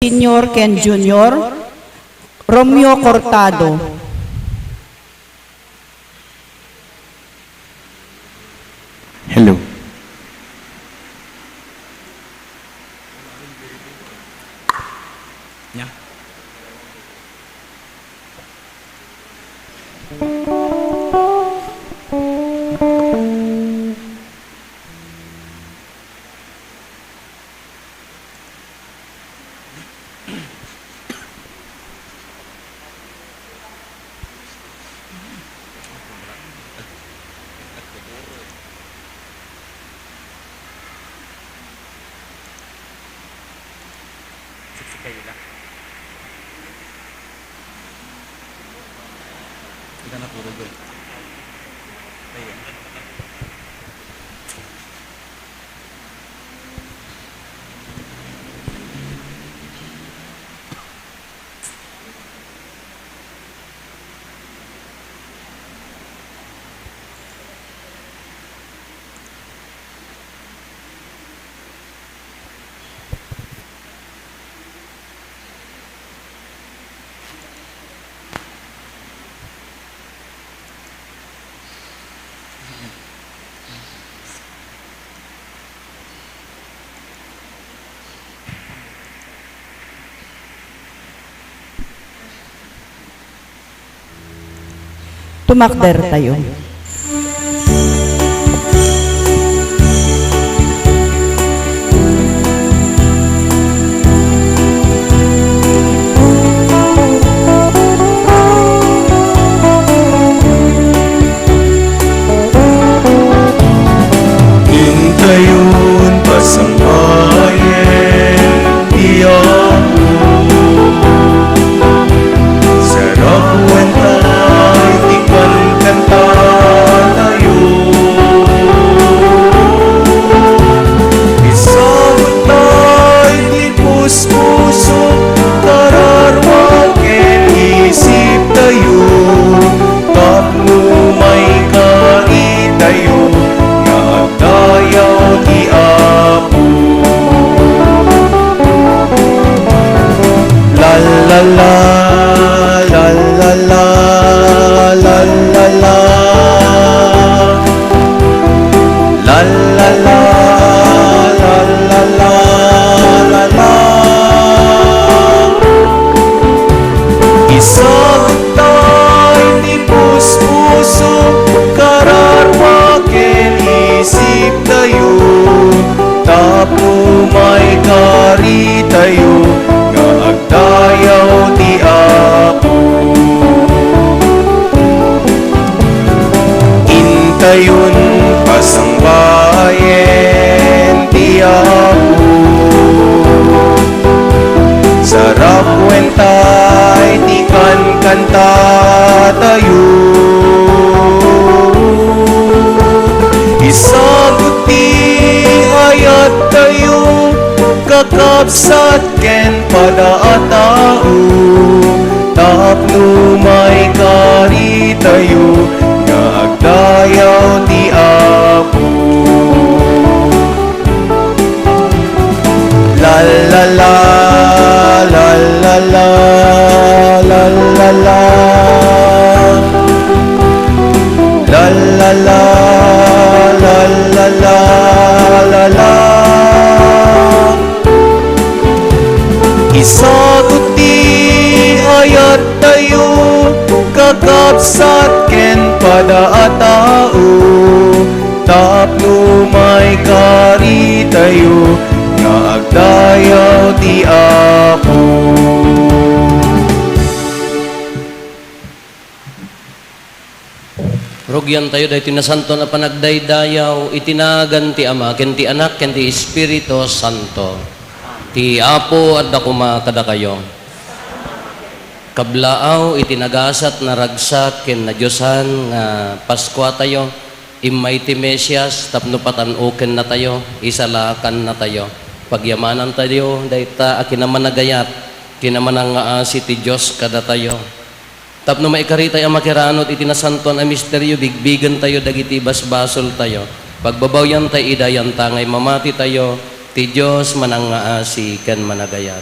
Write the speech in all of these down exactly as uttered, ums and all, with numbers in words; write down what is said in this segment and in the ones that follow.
Senior ken Junior, Romeo Cortado. Hello. Nya. Siksikayo lang. Ika na puro, Goy. Ayan. Tumakder tayo. Intayon pasangbayen ti Apo. Sarap wen tay ti kankantatayo. Isabut tay ti puspuso, kararua ken isip tayo. Tapno maikari tayo nga agdayaw ti Apo. La, la, la, la, la, la, la, la, la. La, la, la, la, la, la, la, la. Isagtay ti puspuso, kararua ken isip tayo, tapno maikari tayo nga agdayaw ti Apo. Intayon pasangbayen ti Apo. Sarap wen tay ti kankanta tayo. Isagtay ti ayat tayo, kakabsat ken pada a tao, tapno maikari tayo nga agdayaw ti Apo. La, la, la, la, la, la, la, la, la. La, la, la, la, la, la, la, la. Isagtay ti ayat tayo, kakabsat ken pada a tao, tapno maikari tayo nga agdayaw ti Apo. Rugian tayo daytoy nasantoan a panagdaydayaw iti nagan ti Ama, ken ti Anak, ken ti Espiritu Santo. Ti Apo adda koma kadakayo. Kablaaw iti nagasat, naragsak, ken nadiosan nga Paskua tayo, immay ti Mesias tapno patan-okenna tayo, isalakanna tayo. Pagyamanan tayo dayta a kinamanagayat, kinamanangngaasi ti Dios kadatayo. Tapno maikari tayo a makiranod iti nasantoan a misterio, bigbigen tayo dagiti basbasol tayo. Pagbabawian tayo ida, yanta ngay mamati tayo, ti Dios manangngaasi ken managayat.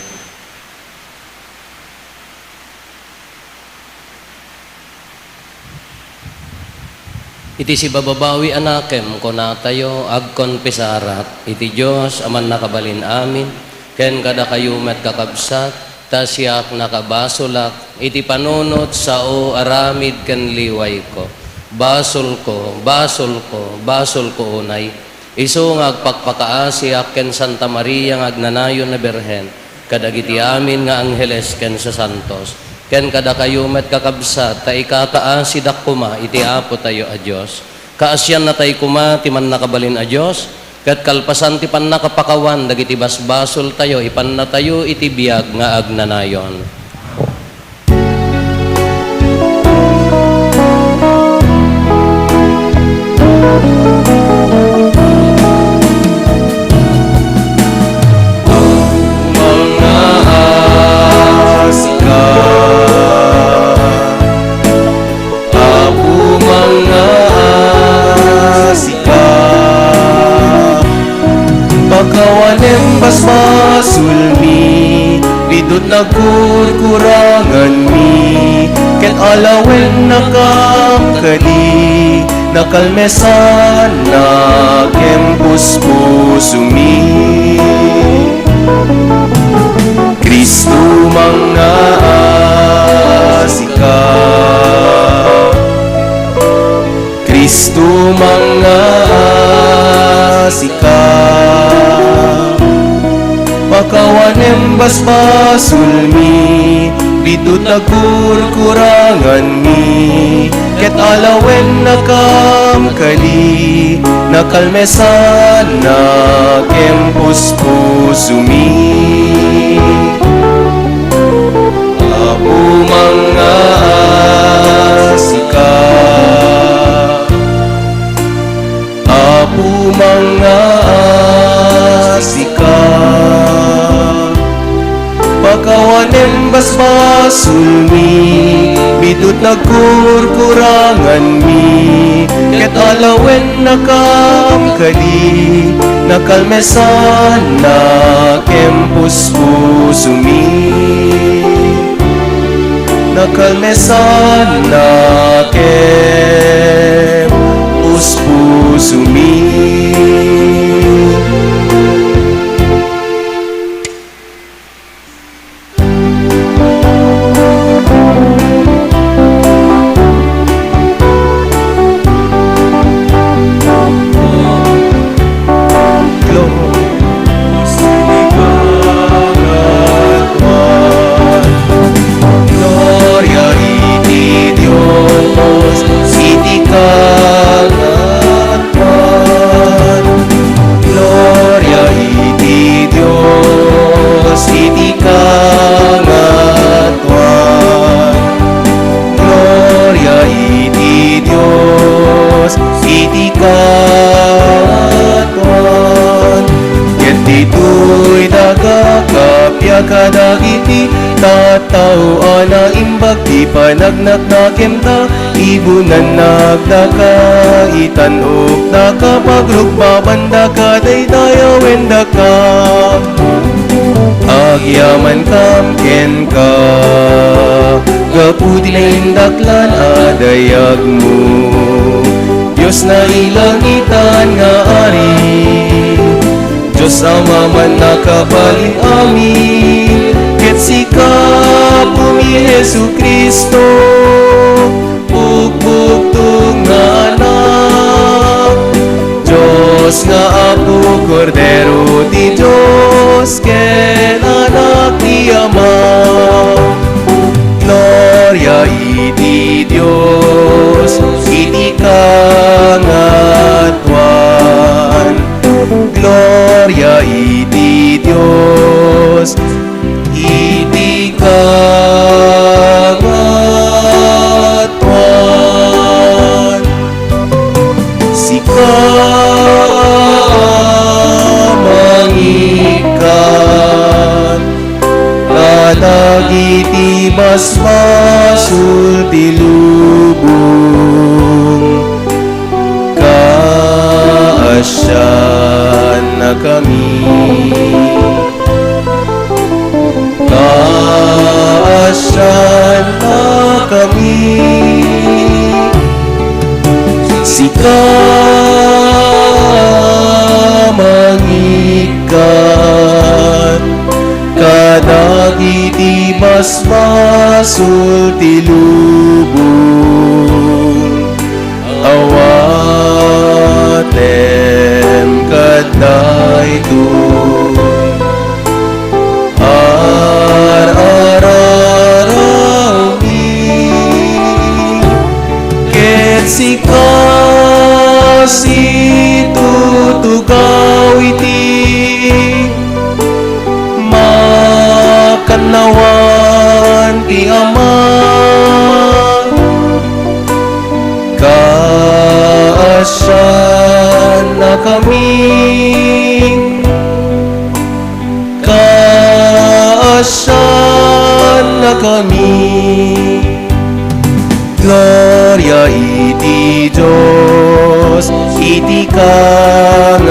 Iti sibababawi a nakem, kunatayo, agkonpesarak iti Dios a Mannakabalin-amin, ken kadakayo met, kakabsat, ta siak nakabasolak iti panunot sao, aramid ken liwayko. Basolko, basolko, basolko unay. Isu nga agpakpakaasiak ken Santa Maria nga agnanayon a Birhen, kadagiti amin nga angheles ken sasantos, ken kadakayo met, kakabsat, ta ikakaasidak koma iti Apotayo a Dios. Kaasiannatay koma ti Mannakabalin a Dios, ket kalpasan ti pannakapakawan dagiti basbasoltayo, ipannatayo iti biag nga agnanayon. Mangaasi ka, Apo, mangaasi ka. Pakawanem basbasolmi, biddut nagkurkuranganmi, ket alawennakam kadi, nakalmesannak ken puspusomi. Cristo, mangaasi ka. Cristo, mangaasi ka. Pakawanem basbasolmi, biddut nagkurkuranganmi, ket alawennakam kadi, nakalmesannak ken puspusomi. Apo, mangaasi ka. Apo, mangaasi ka. Pakawanem basbasolmi, biddut nagkurkuranganmi, ket alawennakam kadi, nakalmesannak ken puspusomi. Nakalmesannak ken puspusomi. Gloria iti Dios iti kangatoan. Gloria iti Dios iti kangatoan. Gloria iti Dios iti kangatoan. Ket ditoy daga, kappia kadagiti tattao a naimbag ti panagnaknakemda, ibunannak daka, itan-okdaka, pagrukbabandaka, daydayawendaka. Agyamankam kenka, gapu ti naindaklan a dayagmo, Dios nailangitan nga Ari, Dios Ama, Mannakabalin-amin, ket sika, Apomi Jesu-Cristo, bugbugtong nga Anak, Dios nga Apo, Kordero ti Dios, ken Anak ti Ama. Gloria iti Dios iti kangatoan. Gloria iti Dios iti kangatoan. Sika a mangikkan kadagiti basbasol ti lubong, kaasiannakami. Kaasiannakami. Sika Dagiti basbasol ti lubong, awatem kadaytoy. Ar-ararawmi ket sika situtugaw iti makannawan ti Ama. Kaasiannakami, kaasiannakami. Gloria iti Dios iti kangatoan.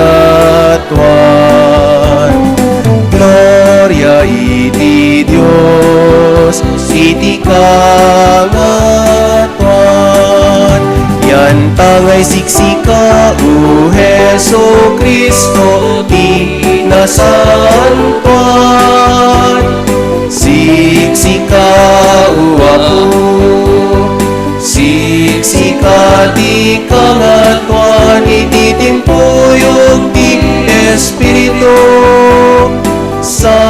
Gloria iti Dios iti kangatoan. Yantangay siksika, O Jesu-Cristo, ti nasantoan. Siksika, O Apo, siksika ti kangatoan iti timpuyog ti Espiritu Santo.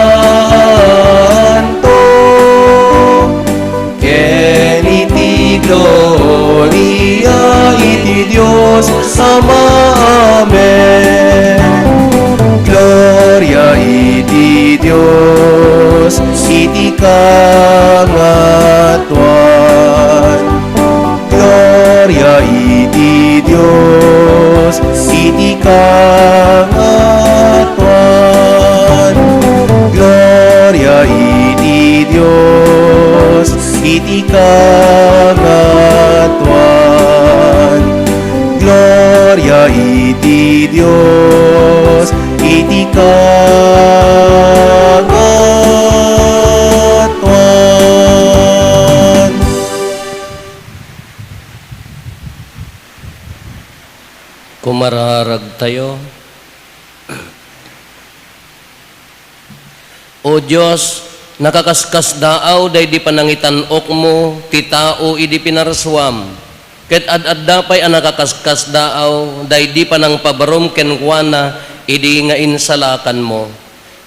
Ken iti gloria iti Dios Ama. Amen. Gloria iti Dios iti kangatoan. Gloria iti Dios iti kangatoan. Gloria iti Dios iti kangatoan. Gloria iti Dios iti kangatoan. Kumararagtayo. O Dios, nakakaskasdaaw daydi panangitan-okmo ti tao idi pinarsuam, ket ad-adda pay a nakakaskasdaaw daydi panangpabarom kenkuana idi nga insalakanmo.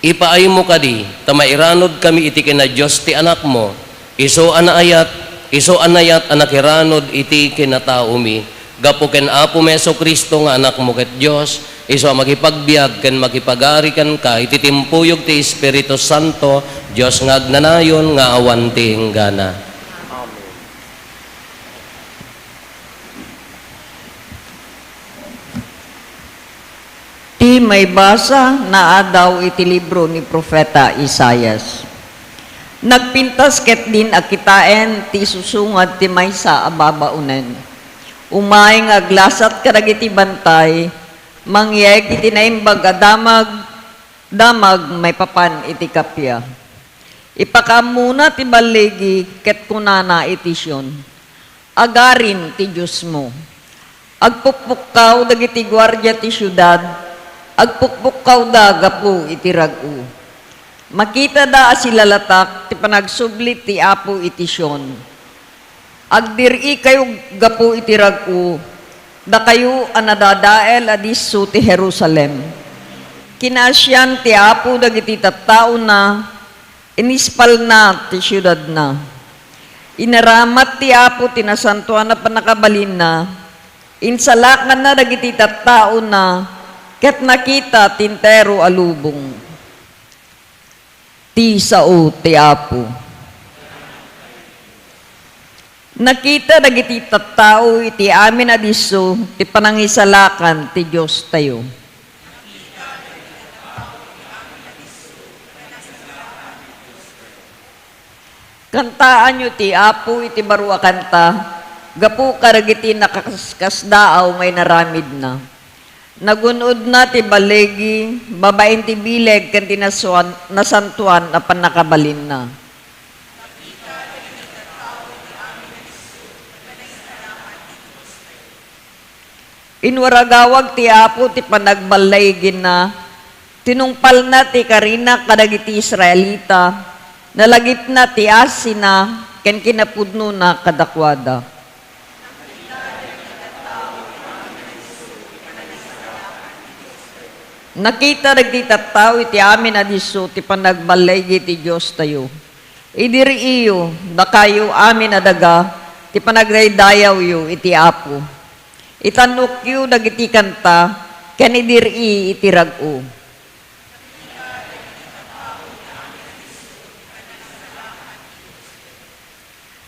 Ipaaymo kadi ta mairanudkami iti kinadios ti Anakmo, isu a naayat, isu a nayat a nakiranod iti kinataomi, gapu ken Apomi Jesu-Cristo nga Anakmo ket Dios, isu a makipagbiag ken makipagari kenka iti timpuyog ti Espiritu Santo, Dios nga agnanayon nga awan ti inggana. Amen. Ti maibasa naadaw iti libro ni Profeta Isaias. Nagpintas ketdin a kitaen ti isusungad ti maysa a babaonen. Umay nga aglasat kadagiti bantay, mangyeg iti naimbag a damag, damag maipapan iti kappia. Ipakaammona ti balligi ket kunana iti Sion, Agarim ti Diosmo. Agpukpukkaw dagiti guardia ti siudad, agpukpukkawda gapu iti rag-o. Makitada a silalatak ti panagsubli ti Apo iti Sion. Agdir-ikayo gapu iti rag-o, dakayo a nadadael a disso ti Jerusalem. Kinaasian ti Apo dagiti tattaona, inispalna ti siudadna. Inaramat ti Apo ti nasantoan a pannakabalinna, insalakanna dagiti tattaona, ket nakita ti entero a lubong. Ti sao ti Apo. Nakita dagiti tattao iti amin a disso ti panangisalakan ti Diostayo. Kantaanyo ti Apo iti baro a kanta, gapu kadagiti nakaskasdaaw nga inaramidna. Nagun-odna ti balligi babaen ti bileg ken ti nasuan-, nasantoan a pannakabalinna. Inwaragawag ti Apo ti panagballaigina, tinungpalna ti karina kadagiti Israelita, Nalagipna ti asina ken kinapudnona kadakuada. Nakita dagiti tattao iti amin a disso ti panagballigi ti Diostayo. Idi riiyo, dakayo amin a daga, ti panagdaydayawyo iti Apo. Itan-okyo dagiti kanta, ken idi rii iti rag-o.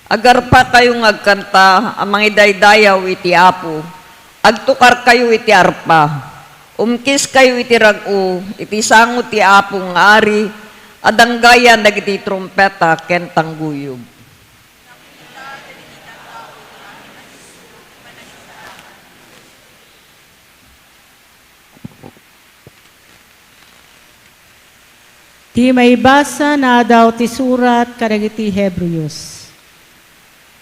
Agarpakayo nga agkanta a mangidaydayaw iti Apo. Agtukarkayo iti arpa. Umkiskayo iti rag-o, iti sango ti Apo nga Ari, a danggayan dagiti trumpeta ken tanggoyog. Ti maibasa naadaw ti surat kadagiti Hebreos.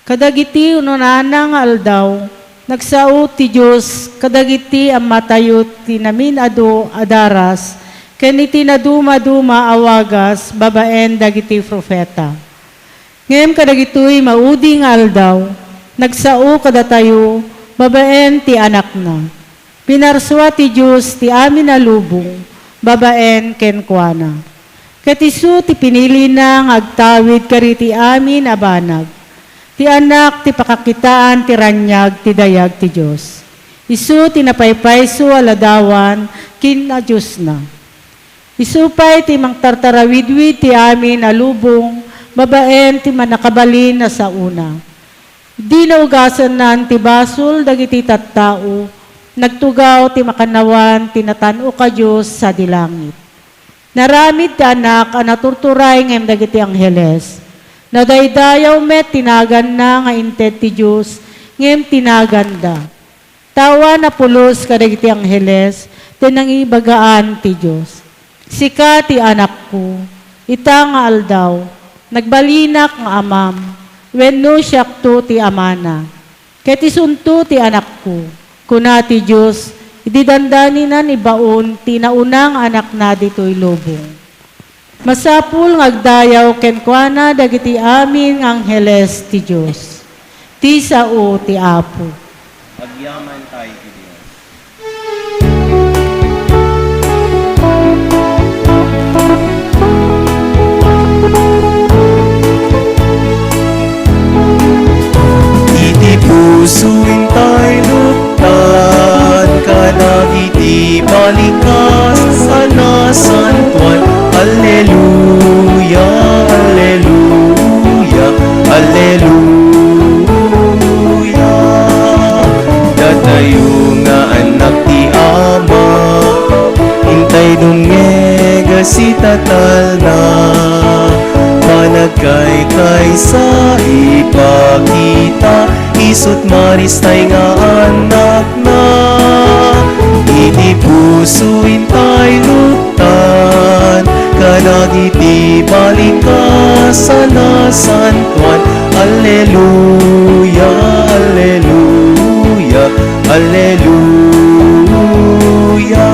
Kadagiti ununana nga aldaw, nagsao ti Dios kadagiti ammatayo ti namin-adu a daras ken iti nadumaduma a wagas babaen dagiti profeta. Ngem kadagitoy maudi nga aldaw, nagsao kadatayo babaen ti Anakna. Pinarsua ti Dios ti amin a lubong babaen kenkuana. Ket isu ti pinilina nga agtawid kadagiti amin a banag. Ti Anak ti pakakitaan ti raniag ti dayag ti Dios. Isu ti napaypayso a ladawan ken a Diosna. Isu pay ti mangtartarawidwid ti amin a lubong babaen ti mannakabalin a saona. Di naugasannan ti basol dagiti tattao, nagtugaw ti makannawan ti natan-ok a Dios sadi langit. Naaramid ti Anak a naturturay ngem dagiti angheles. Nadaydayaw met ti naganna nga inted ti Dios ngem ti naganda. Awan a pulos kadagiti angheles ti nangibagaan ti Dios. Sika ti Anakko, ita nga aldaw, nagbalinak nga Amam, wenno siakto ti Amana. Ket isunto ti Anakko, kuna ti Dios, idi dandaninan ibaon ti nauna nga Anakna ditoy lubong. Masapul nga agdayaw kenkuana dagiti amin nga angheles ti Dios. Ti sao ti Apo. Agyaman tayo ti Dios. Iti puso intay luptan, kadagiti balikas a nasantuan. Alleluia, alleluia, alleluia. Datayo nga annak ti Ama, intay dumngeg a sitatalna. Panagkaykaysa ipakita, isut' maristay nga annakna. Iti puso intay luptan, kadagiti balikas a nasantuan. Alleluia, alleluia, alleluia.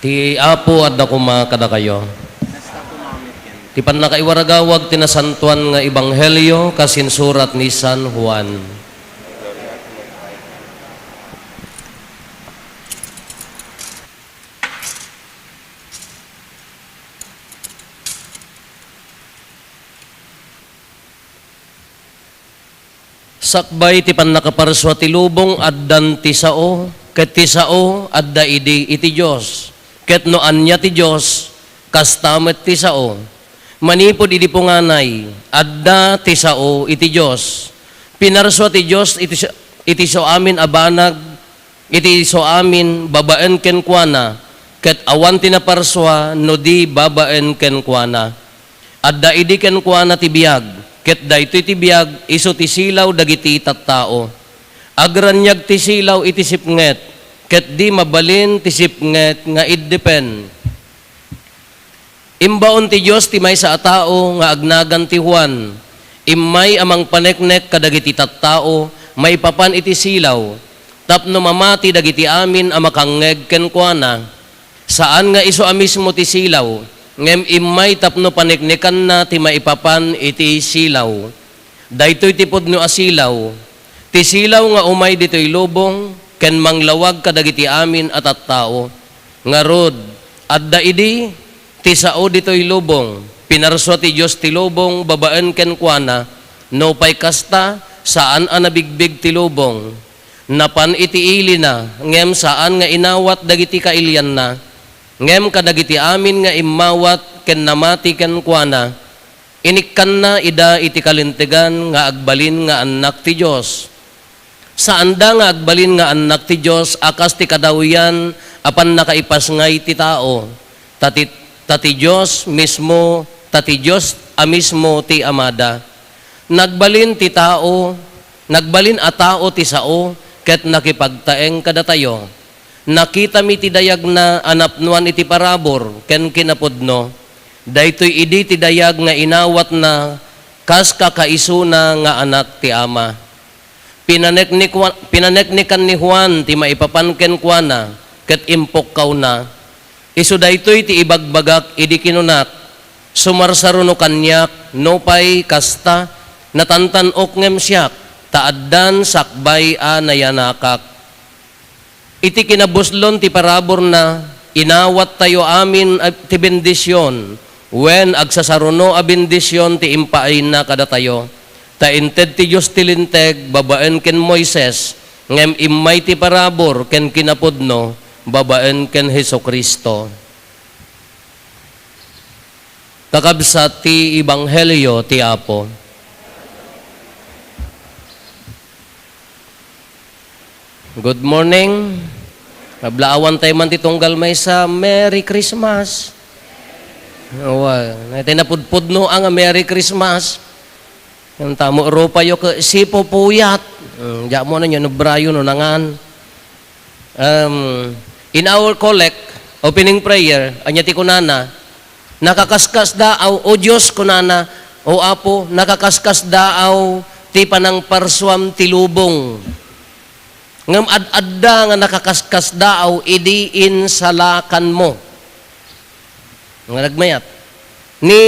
Ti Apo adda koma kadakayo. Ti pannakaiwaragawag ti nasantuan nga ebanghelio kas insurat ni San Juan. Sakbay ti pannakaparsua ti lubong, addan ti sao, ket ti sao adda idi iti Dios. Ket no ania ti Dios, kasta met ti sao. Manipud idi punganay, adda ti sao iti Dios. Pinarsua ti Dios iti, iti isu amin a banag, iti isu amin babaen kenkuana, ket awan ti naparsua no di babaen kenkuana. Adda idi kenkuana ti biag, ket daytoy ti biag isu ti silaw dagiti tattao. Agraniag ti silaw iti sipnget, ket di mabalin ti sipnget nga iddepen. Imbaon ti Dios ti maysa a tao nga agnagan ti Juan. Immay a mangpaneknek kadagiti tattao maipapan iti silaw. tapno mamati dagiti amin a makangngeg kenkuana. Saan nga isu a mismo ti silaw, ngem immay tapno paneknekanna ti maipapan iti silaw. Daytoy ti pudno a silaw, ti silaw nga umay ditoy lubong ken manglawag kadagiti amin a tattao. Ngarud, adda idi ti sao ditoy lubong. Pinarsua ti Dios ti lubong babaen kenkuana. Nupay kasta, saan a nabigbig ti lubong. Napan iti ilina, ngem saan nga inawat dagiti kailianna. Ngem kadagiti amin nga immawat ken namati kenkuana, inikkanna ida iti kalintegan nga agbalin nga annak ti Dios. Saanda nga agbalin nga annak ti Dios a kas ti kadawian a pannakaipasngay ti tao, ta ti, ta ti Dios mismo, ta ti Dios a mismo ti Amada. Nagbalin ti tao, nagbalin a tao ti sao ket nakipagtaeng kadatayo. Nakitami ti dayagna a napnoan iti parabur ken kinapudno. Daytoy idi ti dayag nga inawatna kas kakaisuna nga Anak ti Ama. Pinaneknikwa-, pinaneknekan ni Juan ti maipapan kenkuana ket impukkawna. Isu daytoy ti ibagbagak idi kinunak, "Sumarsaruno kaniak, nupay kasta, natantan-ok ngem siak, ta addan sakbay a nayanakak." Iti kinabuslon ti paraburna, inawattayo amin a, ti bendision, wen agsasaruno a bendision ti impaayna kadatayo. Ta inted ti Dios ti Linteg babaen ken Moises, ngem immay ti parabur ken kinapudno babaen ken Jesu-Cristo. Kakabsat ti Ebanghelio ti Apo. Good morning. Nablaawan tayo man ti tunggal maysa, Merry Christmas. Awa, na iti napudpudno a nga Merry Christmas. Yung tamo, rupayo ke, sipupuyat. Hmm, diak mo na nyo, nabrayo no nangan. Um, in our collect, opening prayer, anya ti kunana, "Nakakaskas daaw, O Dios," kunana, "O Apo, nakakaskas daaw ti panangparsuam ti lubong. Ngem ad-adda nga nakakaskas daaw idi insalakanmo." Nga nagmayat. Ni,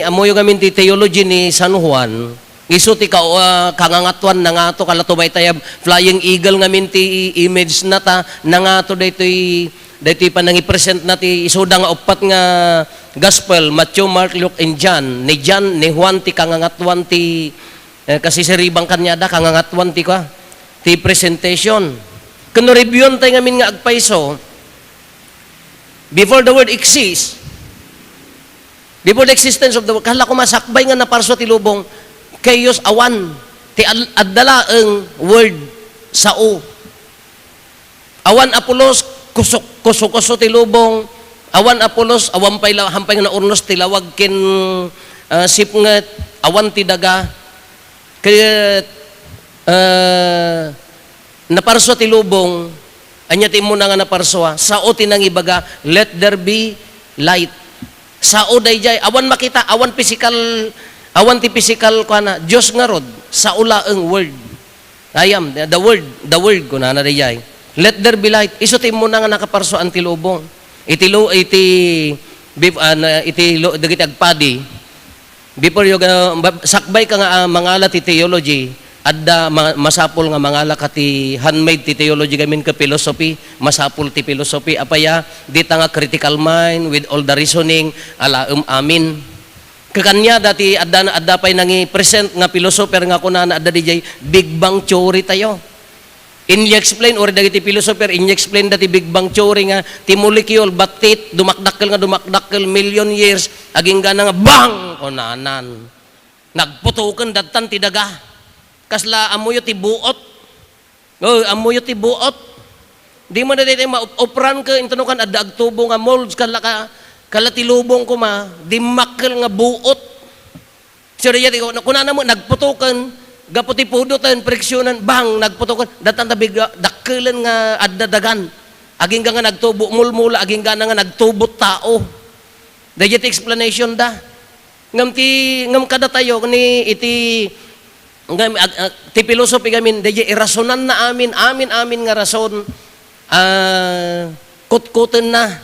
ammoyo ngamin ti theology ni San Juan, isu ti ka-, ah, kangangatuan nangato, kala tumaytayab, flying eagle ngamin ti image na ta, nangato daytoy, daytoy panangipresent na ti isuda nga uppat nga gospel, Matthew, Mark, Luke, and John. Ni John, ni Juan ti kangangatuan ti, eh, kasisiribang kaniada, kangangatuan ti kua, ti presentation. Ken no reviewan tayo ngamin nga agpayso, before the world exists, before the existence of the world, kala ko masakbay nga naparsua ti lubong, chaos, awan, ti al-, adda laeng world, sao. Awan a pulos, kusok, kuso-kuso ti lubong. Awan a pulos, awan pay la-, hampay nga naurnos ti lawag ken, ah, sipnget, awan ti daga. Ket, ah, naparsua ti lubong, ania ti immuna nga naparsua? Sao ti nangibaga, "Let there be light." Sao dayjay, awan makita, awan physical, awan ti physical, kuana, Dios ngarud, sao laeng, world. I am the Word, the Word, kunana dayjay. "Let there be light." Isu ti immuna nga nakaparsuan ti lubong. Iti lu-, iti bif-, ah, na, iti lu-, dagiti agpadi, before you, ah, ba-, sakbay ka nga, ah, mangala ti theology, adda ma-, masapul nga mangala ka ti handmade ti theology gamin ka philosophy, masapul ti philosophy. Apay a, dita nga critical mind with all the reasoning, alaem amin. Kakaniada ti adda, adda pay nangi-present nga philosopher nga kunana adda diay Big Bang theory tayo. Inexplain, or dagiti philosopher, inexplain da ti Big Bang theory nga ti molecule, battit, dumakdakkel nga dumakdakkel, million years, aginggana nga bang! Kunanan. Nagputoken dattan ti daga. Kasla ammoyo ti buot. Oh, ammoyo ti buot. Di mo na daytoy maop-opran ket intono kan adda agtubo nga molds, kala ka, kala ti lubong koma, dimmakkel nga buot. So, daytoy, kunana mo, nagputoken, gapu ti pudoten, friksionen, bang, nagputoken, dattan ta bigla, dakkelen nga adda dagan. Agingga nga nagtubo, mulmula, agingga na nga nagtubo tao. Daytoy ti explanation da. Ngem ti, ngem kadatayo, ni iti Ngem, ag-, ag-, ti philosophy ngamin, daydiay irasonanna amin, amin, amin nga rason, ah, kutkutenna.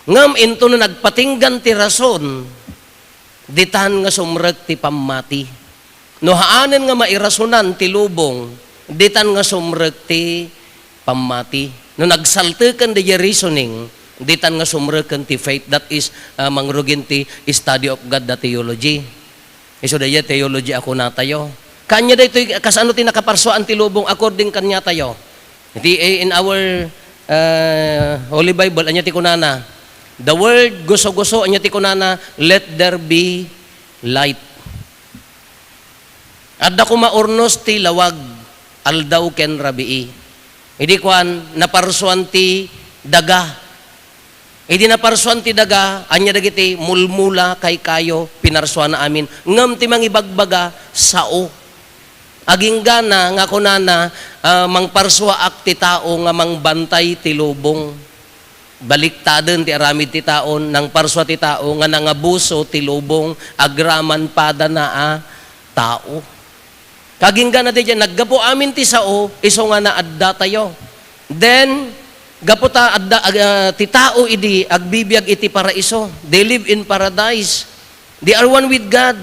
Ngem intono nagpatinggan ti rason, ditan nga sumrek ti pammati. No haanen nga mairasonan ti lubong, ditan nga sumrek ti pammati. No nagsalteken daydiay reasoning, ditan nga sumreken ti faith, that is, ah, mangrugin ti study of God, the theology. Isu daydiay theology a kunatayo. Kanya daytoy, kasano ti nakaparsuaan ti lubong according kaniatayo? Iti, eh, in our, ah, Holy Bible, ania ti kunana? The word guso-guso, ania ti kunana? "Let there be light." Adda koma urnos ti lawag, aldaw ken rabii. Idi kuan, naparsuan ti daga. Idi naparsuan ti daga, ania dagiti mulmula, kaykayo, pinarsuana amin. Ngem ti mangibagbaga, sao. Aginggana nga kunana, ah, "Mangparsuaak ti tao nga mangbantay ti lubong." Baliktaden ti aramid ti tao, nangparsua ti tao nga nangabuso ti lubong, agraman padana a tao. Kaginggana daydiay, naggapu amin ti sao, isu nga naaddatayo. Then, gapu ta adda, ag-, ah, ti tao idi agbibiag iti paraiso. They live in paradise. They are one with God.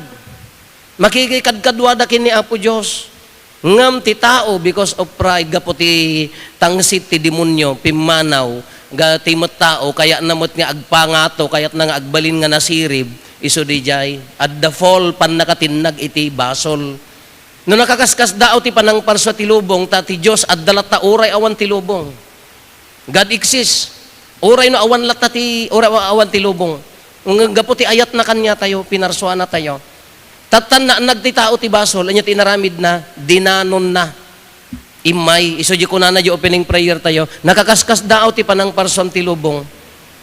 Makikikadkaduada ken ni Apo Dios. Ngem ti tao, because of pride, gapu ti tangsit ti demonio, pimmanaw, ga-, ti met tao, kayatna met nga agpangato, kayatna nga agbalin nga nasirib, isu daydiay, adda fall, pannakatinnag iti basol. No nakaskasdaaw ti panangparsua ti lubong, ta ti Dios adda latta uray awan ti lubong. God exists. Uray no awan latta ti, uray awan ti lubong. Ngem gapu ti ayatna kaniatayo, pinarsuanatayo. Tattan naannag ti tao ti basol, ania ti inaramidna? Dinanonna. Immay, isu di kunana di opening prayer tayo, "Nakaskasdaaw ti panangparsuam ti lubong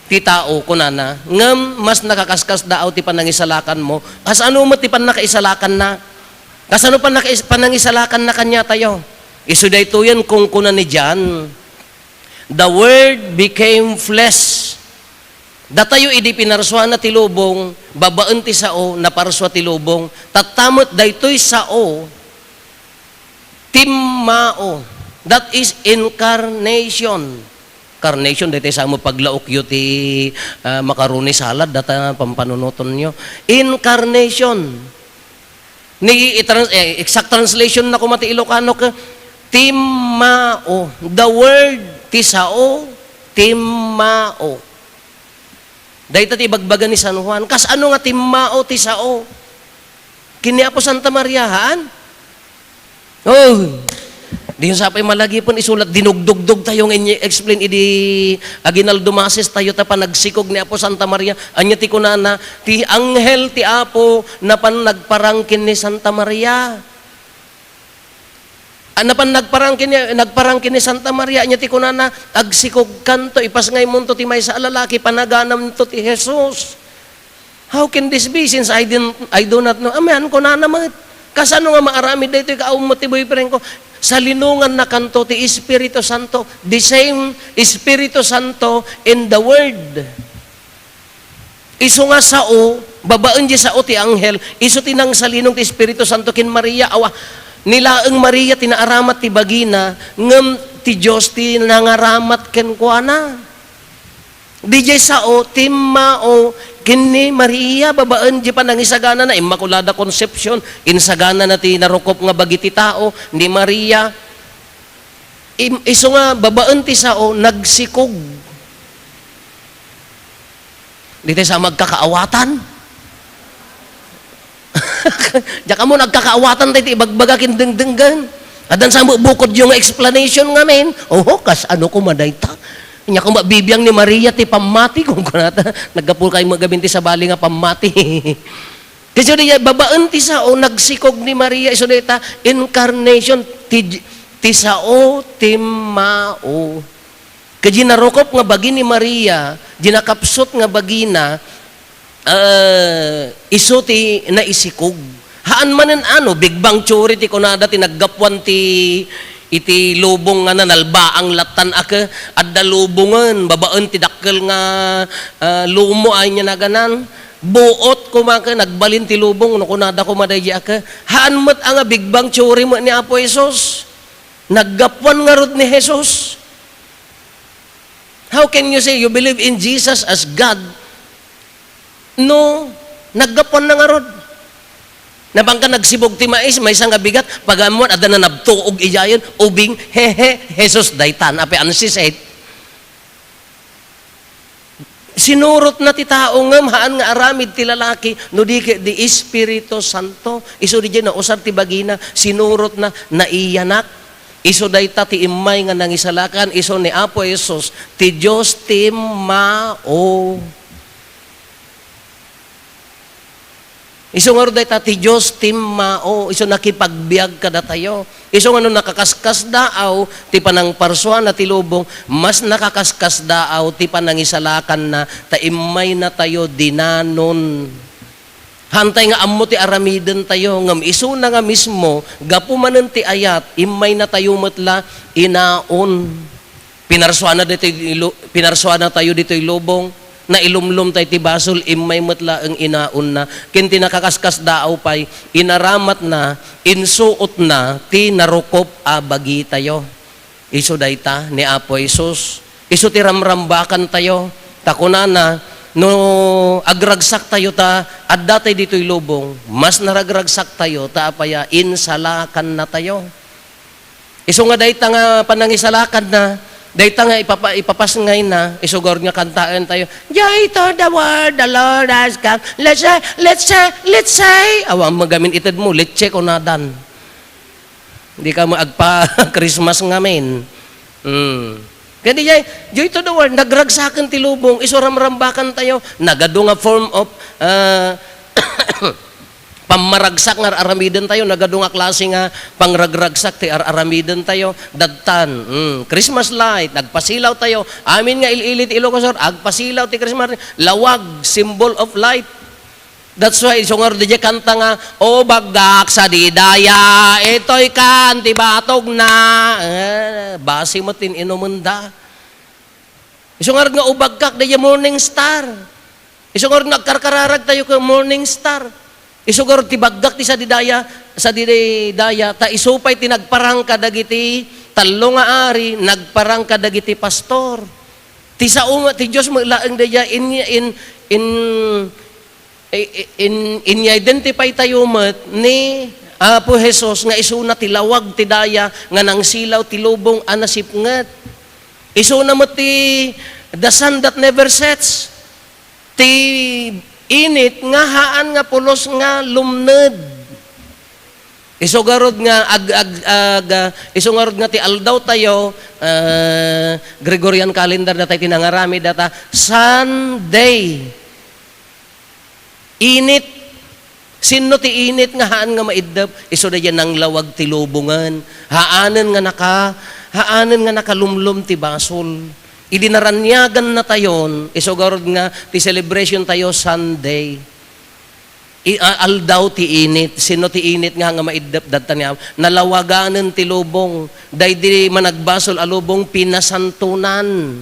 ti tao," kunana. Ngem mas nakaskasdaaw ti panangisalakanmo. Kasano met ti pannakaisalakanna? Kasano pannakais-, panangisalakanna kaniatayo? Isu daytoyen kunkuna ni John, "The Word became flesh." Datayo idi pinarsuana ti lubong, babaen ti sao, naparsua ti lubong. Tatta met daytoy sao, timmao. That is incarnation. Carnation, daytoy samo paglaokyo ti, ah, macaroni salad, data pampanunotonyo. Incarnation. Ni, i-trans-, eh, exact translation na koma ti Ilocano ket timmao. The word, ti sao, timmao. Dayta ti ibagbaga ni San Juan. Kasano nga timmao ti sao? Ken ni Apo Santa Maria, haan? Oh, di sapay malagipen isulat, dinugdugdog tayo nga ini-explain idi aginaldo Mases tayo ta panagsikog ni Apo Santa Maria. Ania ti kunana? Ti anghel ti Apo napan nagparang ken ni Santa Maria. Ah, napan nagparang ken ni, nagparang ken ni Santa Maria, ania ti kunana? "Agsikogkanto, ipasngaymonto ti maysa a lalaki, panaganamto ti Jesus." How can this be, since I didn't, I do not know? Amen, kunana met. Kasano nga maaramid daytoy ket awan met ti boyfriend ko? Salinongannakanto ti Espiritu Santo, the same Espiritu Santo in the Word. Isu nga sao, babaen di sao ti anghel, isu ti nangsalinong ti Espiritu Santo ken Maria. Awa, ni laeng Maria ti naaramat ti bagina, ngem ti Dios ti nangaramat kenkuana. Diay sao, timmao ken ni Maria, babaen di panangisaganana, Immaculada Concepcion, insaganana ti narukop nga bagi ti tao ni Maria. Im-, isu nga babaen ti sao, nagsikog. Di tayo sa magkakaawatan. Diak ammo nagkakaawatan tayo ti ibagbaga ken dengdenggen. Addan sa bukod yung explanation ngamin. Oho, kasano koma dayta? Nya koma bibiang ni Maria ti pammati, kung kunata, naggapu kay magamin ti sabali nga pammati. Kasi di babaen ti sao, nagsikog ni Maria, isu dayta, incarnation, ti, ti sao, timmao. Ket diay narukop nga bagi ni Maria, diay nakapsut nga bagina, eh, isu ti naisikog. Haan manen ano, Big Bang Theory ti kunada ti naggapuan ti, iti lubong nga nanalbaang lattan a ke-, adda lubongen, babaen ti dakkel nga, eh, lumo ay niya naganan. Buot koma ket nagbalin ti lubong no kunada koma daydi a ket, haan met a nga Big Bang theory met ni Apo Jesus. Naggapuan ngarud ni Jesus. How can you say you believe in Jesus as God? No, naggapuan na ngarud. Napangka nagsibog ti mais, maysa nga bigat, pag-ammoan, adda na nabtuog idiayen, ubing, he, he, Jesus daytan, apay ansi said. Sinurotna ti tao ngem haan nga aramid ti lalaki no di ket di Espiritu Santo. Isu diay nausar ti bagina, sinurotna, naiyanak. Isu dayta ti immay nga nangisalakan, isu ni Apo Jesus, ti Dios ti mao. Isu ngarud dayta ti Dios timmao, isu nakipagbiag kadatayo. Isu nga no nakakaskasdaaw ti panangparsuana ti lubong, mas nakakaskasdaaw ti panangisalakanna ta immaynatayo dinanon. Haantay nga ammo ti aramidentayo, ngem isuna nga mismo, gapu manen ti ayat, immaynatayo met la inaon. Pinarsuana ditoy lu-, pinarsuanatayo ditoy lubong, nailumlomtayo ti basol, immay met laeng inaonna. Ken ti nakakaskasdaaw pay, inaramatna, insuotna ti narukop a bagitayo. Isu dayta ni Apo Jesus. Isu ti ramrambakantayo. Ta kunana, no agragsaktayo ta addatay ditoy lubong, mas naragragsaktayo ta apaya, insalakannatayo. Isu nga dayta nga panangisalakanna, dayta nga ipapa-, ipapasngayna, isu garud nga kantaentayo, "Joy to the world, the Lord has come. Let's say, let's say, let's say." Awan mo gamin itedmo, "Let's say," kunadan. Di ka mo agpa-Christmas ngamin. Hmm. Kadi jay, "Joy to the world," nagragsaken ti lubong, isu ramrambakantayo, nagadu nga form of, ah, pammaragsak nga ar-aramidentayo, nagadu nga klase nga pangragragsak ti ar-aramidentayo. Dattan, mm, Christmas light, nagpasilawtayo. Amin nga il-ili ti Ilocos Sur, agpasilaw ti Christmas light. Lawag, symbol of light. That's why, isu ngarud diay kanta nga, "O baggak, sadi daya, itoy kan ti batogna." Eh, basi met ti inumenda. Isu ngarud nga, "O baggak," daydiay Morning Star. Isu ngarud nga agkarkararagtayo ken Morning Star. Isu ngarud ti baggak ti sadi daya, sadi daya, ta isu pay ti nagparang kadagiti tallo nga ari, nagparang kadagiti pastor. Ti sao nga, ti Dios met laeng daydiay in, in, in, i-, i-, in, in-identify tayo met ni Apo Jesus nga isuna ti lawag ti daya nga nangsilaw ti lubong a nasipnget. Isuna met ti the sun that never sets. Ti init nga haan nga pulos nga lumned. Isu ngarud nga ag-, ag-, ag-, ah, isu ngarud nga ti aldaw tayo, ah, Gregorian calendar data iti nangaramid data, Sunday. Init. Sinno ti init nga haan nga maiddep? Isu daydiay nanglawag ti lubongen. Haanen nga naka-, haanen nga nakalumlom ti basol. Idi naraniagannatayon, isu garud nga ti celebration tayo Sunday. I-, a-, aldaw ti init. Sinno ti init nga, nga maiddep? Dadta ni Apo. Nalawaganen ti lubong. Daydi managbasol a lubong, pinasantonan.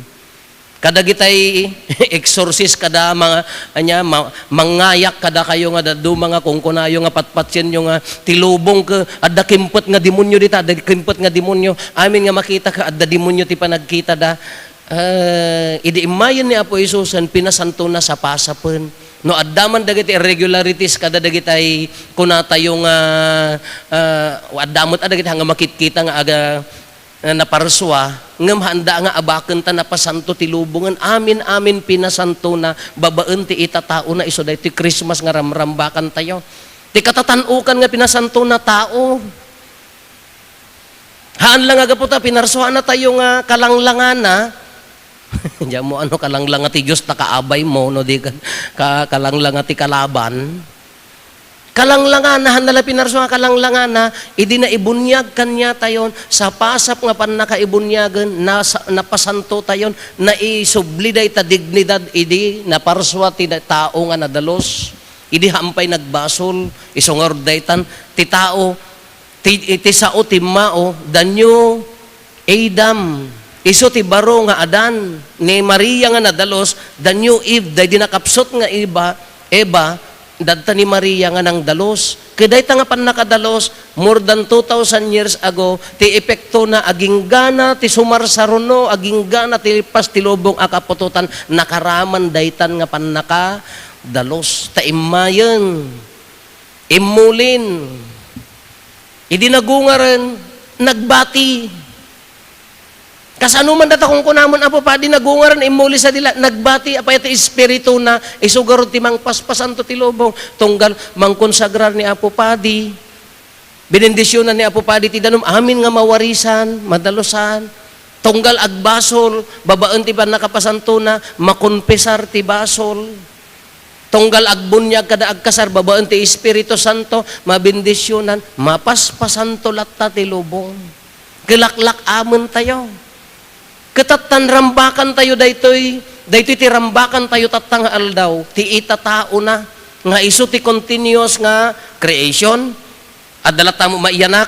Kadagitay exorcist kada mga, ania, ma-, mangayak kadakayo nga dadduma nga kunkunayo nga patpatienyo nga ti lubong ket adda kimpet nga demonio dita, adda kimpet nga demonio. Amin nga makita ket adda demonio ti panagkitada. Ah, idi immayen ni Apo Jesusen, pinasantona sapasapen. No adda man dagiti irregularities kada dagitay kunatayo nga, ah, adda met a dagiti nga makitkita nga aga, nga naparsua, ngem haanda nga abaken ta napasanto ti lubongen. Amin-amin pinasantona babaen ti itataona isu daytoy Christmas nga ramrambakantayo. Ti katatan-okan nga pinasantona tao. Haan la nga gapu ta pinarsuanatayo nga kalanglangana. Diammo ano kalanglanga ti Dios ta kaabaymo, no di ka, ka-, kalanglanga ti kalaban. Kalanglangana, haan la pinarsua nga kalanglangana, idi naibuniag kaniatayon, sapasap nga pannakaibuniagen, nasa-, napasantotayon, naisubli dayta dignidad idi naparsua ti da-, tao nga nadalus. Idi haan pay nagbasol, isu ngarud daytan, ti tao, ti, ti sao timmao, the new Adam, isu ti baro nga Adan, ni Maria nga nadalus, the new Eve, daydi nakapsut nga Eva, Eva, dadta ni Maria nga nangdalus. Ket dayta nga pannakadalus, more than two thousand years ago, ti epektona, aginggana ti sumarsaruno, aginggana ti lippas ti lubong a kaputotan, nakaraman daytan nga pannakadalus. Ta immayen, immulin, idi nagungaren, nagbati. Kasano man data kunkunamon, Apo Padi, nagungaren, immuli sa dila, nagbati, apay ti espirituna, isu garud ti mangpaspasanto ti lubong, tunggal mangkonsagrar ni Apo Padi. Binendisionan ni Apo Padi ti danum, amin nga mawarisan, madalusan. Tunggal agbasol, babaen ti pannakapasantona, makonfesar ti basol. Tunggal agbuniag kada agkasar, babaen ti Espiritu Santo, mabendisionan, mapaspasanto latta ti lubong. Kalaklak-amen tayo. Ket tattan rambakan tayo daytoy, daytoy ti rambakan tayo tatta nga aldaw, ti itataona, nga isu ti continuous nga creation. Adda latta maiyanak,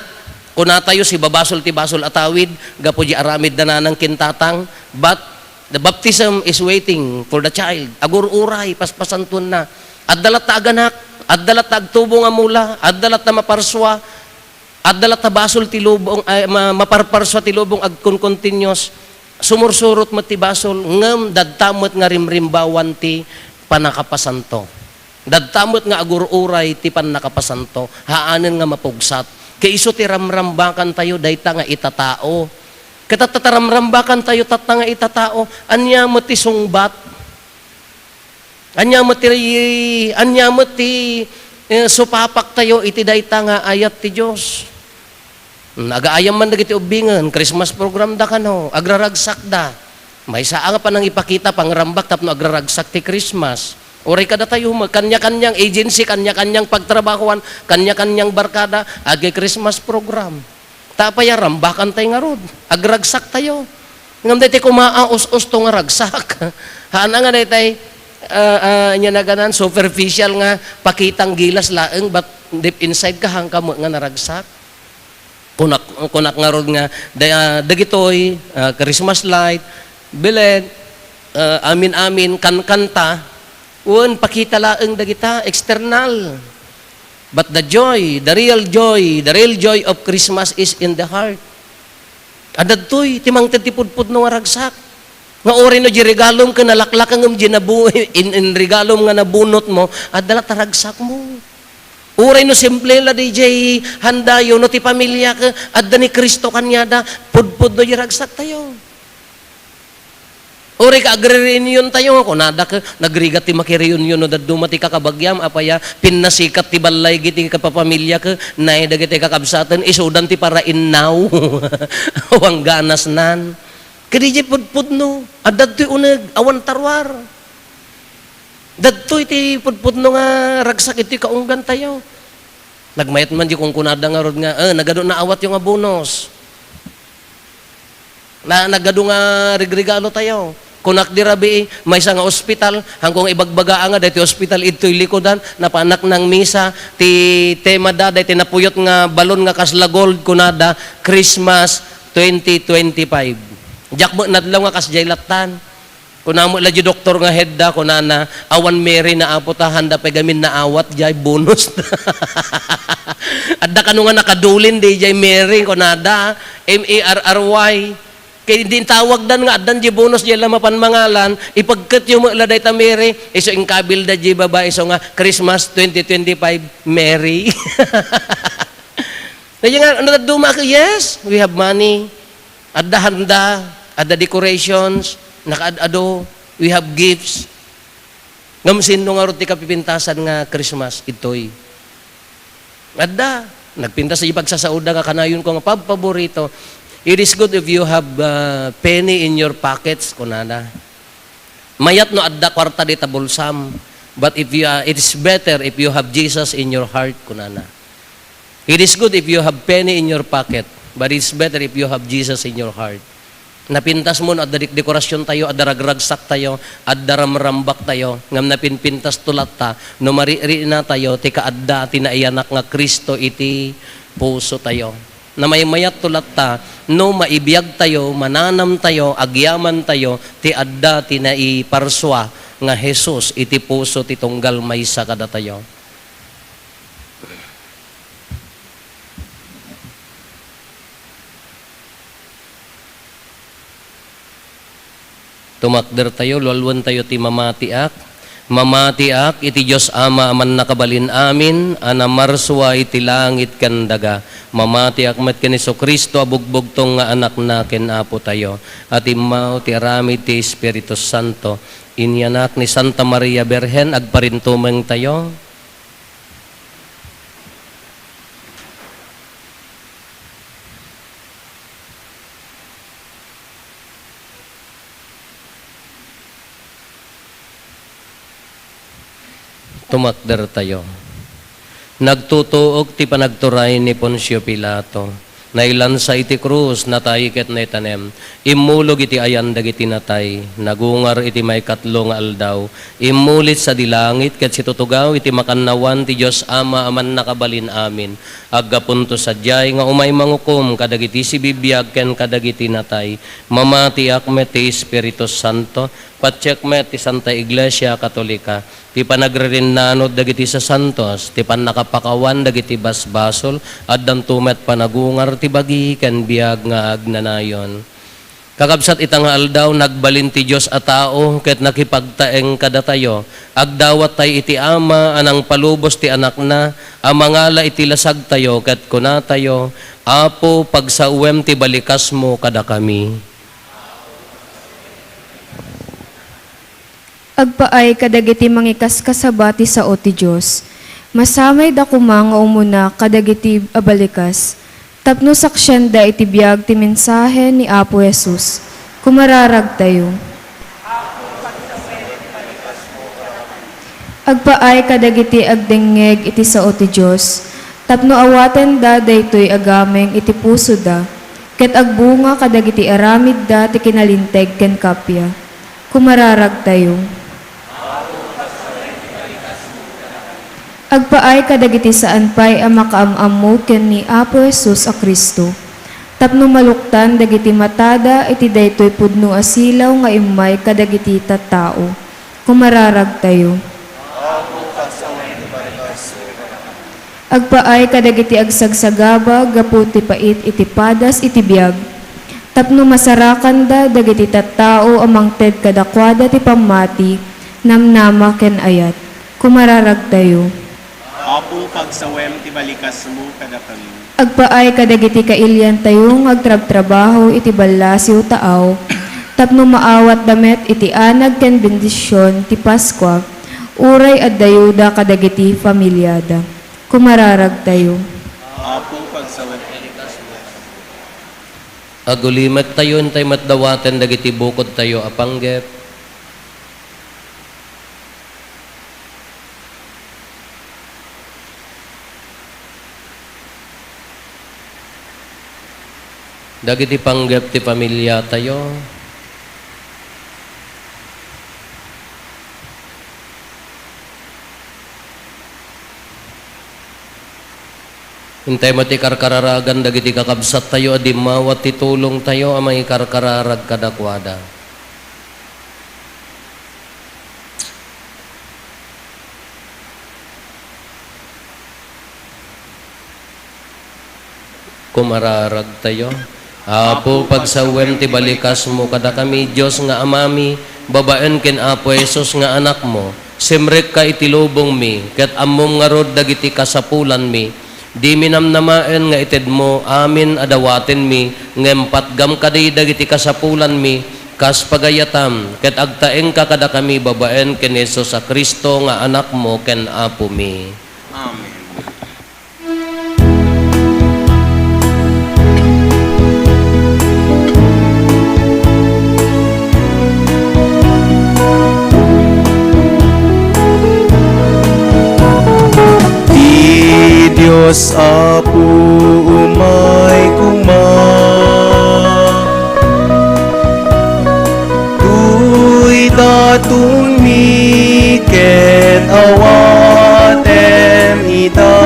kunatayo, sibabasol ti basol a tawid, gapu di aramid da nanang ken tatang, but the baptism is waiting for the child. Agur-uray, paspasantuenna. Adda latta aganak, adda latta agtubo nga mula, adda latta maparsua, adda latta basol ti lubong, ay, ma-, maparparsua ti lubong, agkonkontinuous. Sumursurot met ti basol, ngem dadta met nga rimrimbawan ti pannakapasanto. Dadta met nga agur-uray ti pannakapasanto, haanen nga mapugsat. Ket isu ti ramrambakan tayo dayta nga itatao. Ket tatta ta ramrambakan tayo tatta nga itatao, ania met ti sungbat? Ania met ti, ania met ti, eh, supapak tayo iti dayta nga ayat ti Dios? Hmm, agaayam man dagiti ubbingen, Christmas program da kano, agraragsakda. Maysa a nga panangipakita, pangrambak tapno agraragsak ti Christmas. Uray kadatayo met, kanya-kanyang agency, kanya-kanyang pagtrabahoan, kanya-kanyang barkada, agi-Christmas program. Ta apay a rambakan tayo ngarud, agragsak tayo. Ngem daytoy koma a us-usto nga ragsak. Haan nga daytoy, ah, ah, ania naganan, superficial nga pakitang gilas laeng, but deep inside ka, haan ka met nga naragsak. Kunak, kunak ngarud nga, da-, ah, dagitoy, ah, Christmas light, Belen, ah, amin-amin, kankanta, wen, pakita laeng dagita, external. But the joy, the real joy, the real joy of Christmas is in the heart. Adda daytoy, ti mangted ti pudpudno nga ragsak. Nga uray no di regalom ken nalaklak ngem di nabu-, in, in regalom nga nabunot mo, adda la ta ragsak mo. Uray no simple la di jay handayo, no ti pamilya ket adda ni Cristo kaniada, pudpudno di ragsak tayo. Uray ka agre-reunion tayo, kunada ket nagrigat ti makireunion no dadduma ti kakabagiam, apay a, pinnasikat ti ballay iti kapapamilya ket nay dagiti kakabsaten, isudan ti parainnaw. Awan ganasnan. Ket di jay pudpudno, adda daytoy uneg, awan taruar. Dadtoy ti pudpudno nga ragsak iti kaunggan tayo. Nagmayat man di kunkunada ngarud nga, "Eh, nagadu naawatyo nga bonus. Na, nagadu nga rigregalo tayo." Kunak di rabii, maysa nga ospital, hangko nga ibagbaga nga daytoy ospital, idtoy likudan, napanak nang misa, ti tema da, daytoy napuyot nga balon nga kasla gold, kunada, Christmas twenty twenty-five. Diak met nadlaw nga kasdiay lattan. Kuna met la di doktor nga head da, kunana, "Awan Mary na, Apo, ta handa pay gamin naawat, diay bonus." Adda kano nga nakadulin, di diay Mary, kunada, M A R R Y. Kay di tawagdan nga addan di bonus, di la mapan mangalan, ipagketyo met la dayta Mary, isu inkabilda di babai, isu nga Christmas twenty twenty-five Mary. Kaya nga, ano, duma ka, yes, we have money. Adda handa, adda decorations, nakaad-ado, we have gifts. Ngem sino ngarud ti kapipintasan nga Christmas? Itoy. Adda, nagpintas di pagsasaoda nga kanayonko nga pabpaborito. "It is good if you have, uh, penny in your pockets," kunana. Mayat no adda kuarta dita bulsam, but if you, uh, it is better if you have Jesus in your heart, kunana. "It is good if you have penny in your pocket, but it's better if you have Jesus in your heart." Napintas mo no adda dek-, dekorasyon tayo, adda ragragsak tayo, adda ramrambak tayo, ngem napinpintas to latta no maririina tayo ti kaadda ti naiyanak nga Cristo iti puso tayo. Namaymayat to latta no maibiag tayo, mananam tayo, agyaman tayo ti adda ti naiparsua nga Jesus iti puso ti tunggal maysa kadatayo. Tumakdertayo, lualuentayo ti mamatiak. Mamatiak iti Dios Ama a mannakabalin amin, a namarsua iti langit ken daga. Mamatiak met ken Jesu-Cristo a bugbugtong nga Anakna ken Apotayo, a timmaw ti aramid ti Espiritu Santo. Inyanak ni Santa Maria Birhen, agparintumengtayo. Tumakdertayo. Nagtutuok ti panagturay ni Poncio Pilato. Nailansa iti krus, natay ket naitanem. Immulog iti ayan dagiti natay. Nagungar iti maikatlo nga aldaw. Immulit sadi langit ket situtugaw iti makannawan ti Dios Ama a mannakabalin amin. Aggapunto sadiay nga umay mangukom kadagiti sibibiag ken kadagiti natay. Mamatiak met ti Espiritu Santo, patiek met ti Santa Iglesia Katolika, ti panagririnnanod dagiti sasantos, ti pannakapakawan dagiti basbasol, addanto met panagungar ti bagi ken biag nga agnanayon. Kakabsat, ita nga aldaw, nagbalin ti Dios a tao ket nakipagtaeng kadatayo. Agdawattay iti Ama a nangpalubos ti Anakna a mangala iti lasagtayo ket kunatayo, "Apo, pagsawem ti balikasmo kadakami." Agpaay kadagiti mangikaskasaba ti sao ti Dios. Masamayda koma nga umuna kadagiti abalikas tapno saksianda iti biag ti mensahe ni Apo Jesus. Kumararagtayo. Agpaay kadagiti agdengngeg iti sao ti Dios tapno awatenda daytoy a gameng iti pusoda ket agbunga kadagiti aramidda ti kinalinteg ken kappia. Kumararagtayo. Agpaay kadagiti saan pay a makaam-ammo ken ni Apo Jesus a Cristo, tapno maluktan dagiti matada iti daytoy pudno a silaw nga immay kadagiti tattao. Kumararagtayo. Agpaay kadagiti agsagsagaba gapu ti pait iti padas iti biag, tapno masarakanda dagiti tattao a mangted kadakuada ti pammati, namnama, ken ayat. Kumararagtayo. Apo, pagsawem ti balikasmo kadakami. Agpaay kadagiti kailiantayo nga agtrabtrabaho iti ballasiw taaw, tapno maawatda met iti anag ken bendision ti Paskua, uray adda yuda kadagiti familiada. Kumararagtayo. Apo, pagsawem. Agulimektayo, intay met dawaten dagiti bukodtayo a panggep. Dagiti panggep ti familiatayo. Intay met ti karkararagan dagiti kakabsattayo a dimmawat ti tulongtayo a mangikarkararag kadakuada. Kumararagtayo. Apo, pagsawem ti balikasmo kadakami, Dios nga Amami, babaen ken Apo Jesus nga Anakmo. Simrekka iti lubongmi, ket ammom ngarud dagiti kasapulanmi. Dimi namnamaen nga itedmo amin a dawatenmi, ngem patgam kadi dagiti kasapulanmi, kas pagayatam, ket agtaengka kadakami babaen ken Jesus a Cristo nga Anakmo ken Apomi. Amen. Ti Dios Apo umay koma. Toy datonmi ket awatem ida.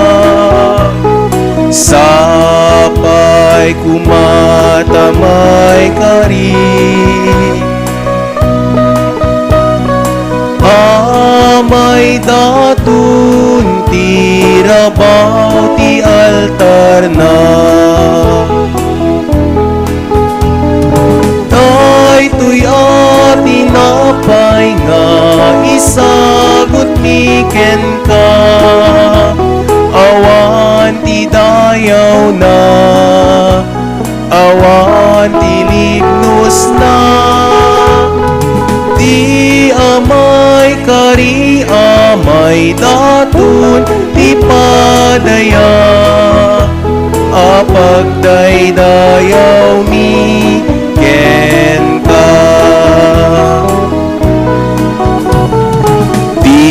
Sapay koma ta maikari. Daton ti rabaw ti altarna. Daytoy a tinapay nga isagutmi kenka, awan ti dayawna, awan ti libnosna. Di amay kari amay daton ti padaya a pagdaydayawmi kenka. Ti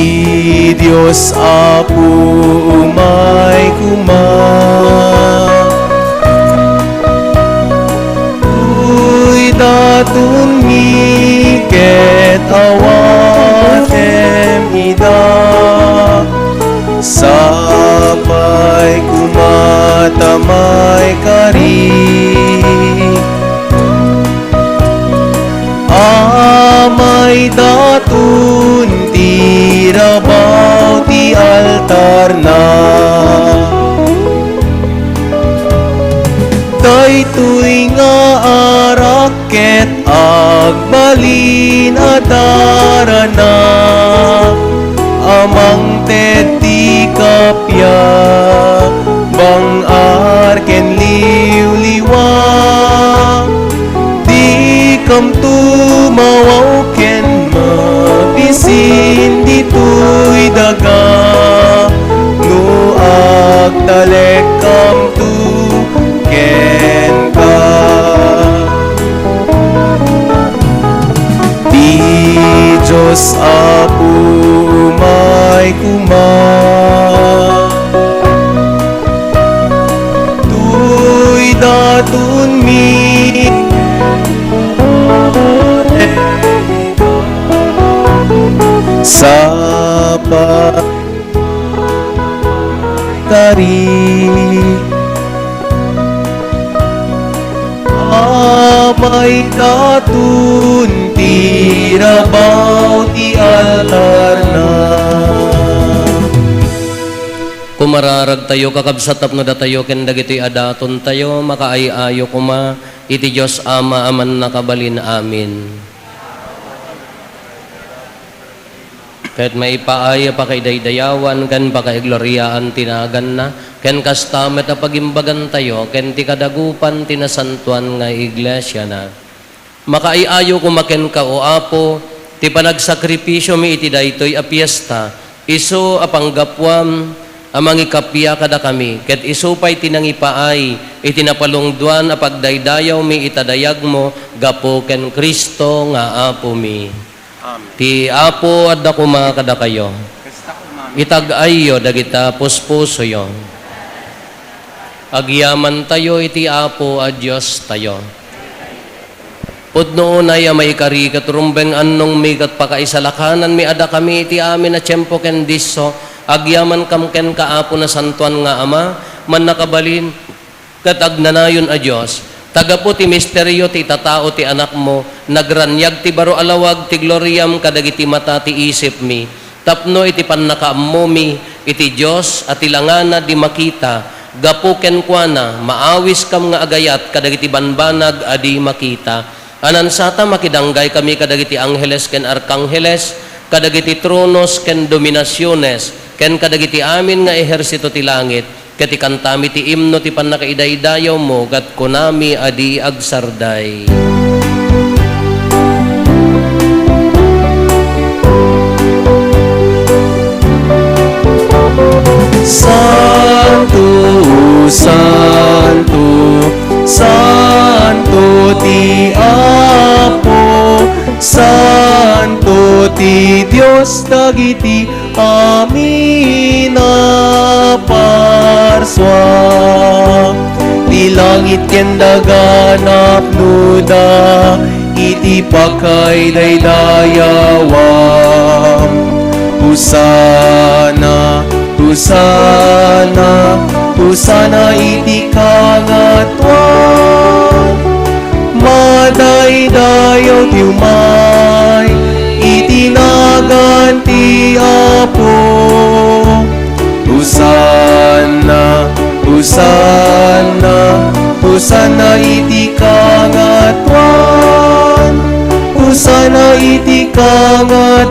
Dios Apo umay koma. Daytoy datonmi ket awatem ida. Sapay koma ta maikari. Amay daton ti rabaw ti altarna. Daytoy nga arak ket agbalin a darana, a mangted ti kappia, bang-ar ken liwliwa. Dikamto mawaw ken mabisin ditoy daga, no agtalekkamto kenka. Ti Dios Apo umay koma. Daytoy datonmi. Sapay kari. Amay daton ti rabaw ti altarna. Kumararagtayo, kakabsat, tapno datayo ken dagitoy a datontayo makaay-ayo koma iti Dios Ama a Mannakabalin. Amen. Ket maipaay a pakaidaydayawan ken pakaigloriaan ti naganna, ken kasta met a pagimbagantayo ken ti kadagupan ti nasantoan nga iglesiana. Makaay-ayo koma kenka, O Apo, ti panagsakripisiomi iti daytoy a fiesta, isu a panggapuam a mangikappia kadakami, ket isu pay ti nangipaay iti napalungdoan a pagdaydayawmi ita dayagmo gapu ken Cristo nga Apomi. Amen. Ti Apo adda koma kadakayo. Kasta koma. Itag-ayyo dagita puspusoyo. Agyamantayo iti Apo a Diostayo. Pudno unay a maikari ket rumbeng annongmi ket pakaisalakananmi a dakami iti amin a tiempo ken disso, agyamankam kenka, Apo, nasantoan nga Ama, mannakabalin, ket agnanayon a Dios, ta gapu ti misterio ti itatao ti Anakmo, nagraniag ti baro a lawag ti gloriam kadagiti mata ti isipmi, tapno iti pannakaammomi iti Dios a ti langana di makita, gapu kenkuana, maawiskam nga agayat kadagiti banbanag a di makita. Anansata, makidanggay kami kadagiti angheles ken arkangheles, kadagiti tronos ken dominasiones, ken kadagiti amin nga ehersito ti langit, ket ikantami ti imno ti pannakaidaydayawmo, ket kunami a di agsarday. Santo, santo, santo ti Apo, santo ti Dios dagiti amin a parsua. Ti langit ken daga napnoda iti pakaidaydayawa. Hosanna, Hosanna, Hosanna iti kangatoan. Madaydayaw ti umay iti nagan ti Apo. Kangatoan.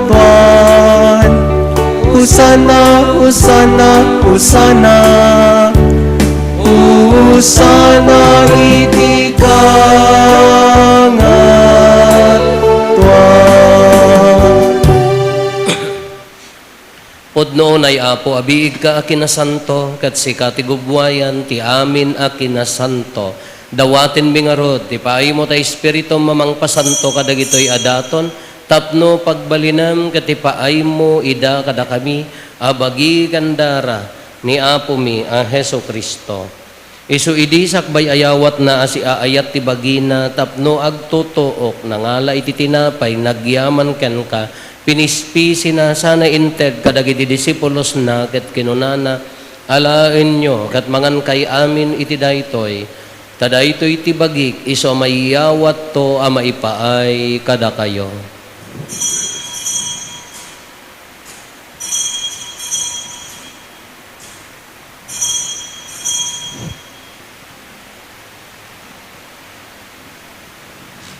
Hosanna, Hosanna, Hosanna. Hosanna iti kangatoan. Pudno unay, Apo, a biigka a kinasanto, ket sika ti gubbuayan ti amin a kinasanto. Dawatenmi ngarud ti paaymo ta Espiritum a mangpasanto kadagitoy a daton, tapno pagbalinem ket ipaaymo ida kadakami a bagi ken dara ni Apomi a Jesu-Cristo. Isu idi sakbay a yawatna a siaayat ti bagina tapno agtutuok, nangala iti tinapay, nagyaman kenka, pinispisina, sana inted kadagiti disipulosna, ket kinunana, "Alaenyo ket mangankay amin iti daytoy, ta daytoy ti bagik isu a maiyawatto a maipaay kadakayo."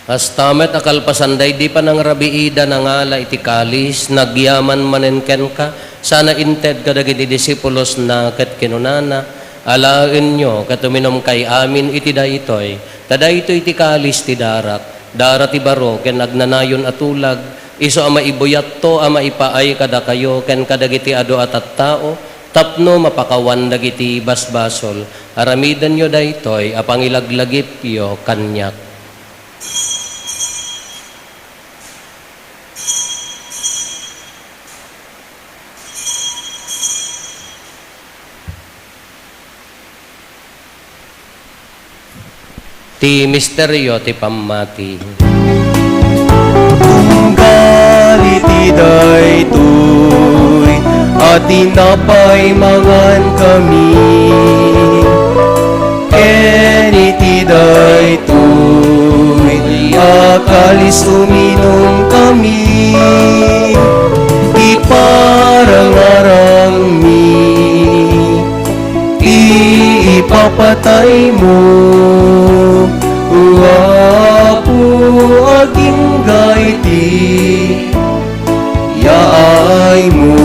Kasta met a kalpasan daydi panangrabiida, nangala iti kalis, nagyaman manen kenka, sana inted kadagiti disipulosna, ket kinunana, "Alaenyo ket uminumkay amin iti daytoy, ta daytoy ti kalis ti darak, dara ti baro ken agnanayon a tulag, isu a maibuyatto a maipaay kadakayo ken kadagiti adu a tattao, tapno mapakawan dagiti basbasol. Aramidenyo daytoy a pangilaglagipyo kaniak." Ti misterio ti pammati. Tunggal iti daytoy a tinapay mangankami, ken iti daytoy a kalis uminumkami, iparangarangmi ti ipapataymo, O Apo, agingga iti yaaymo.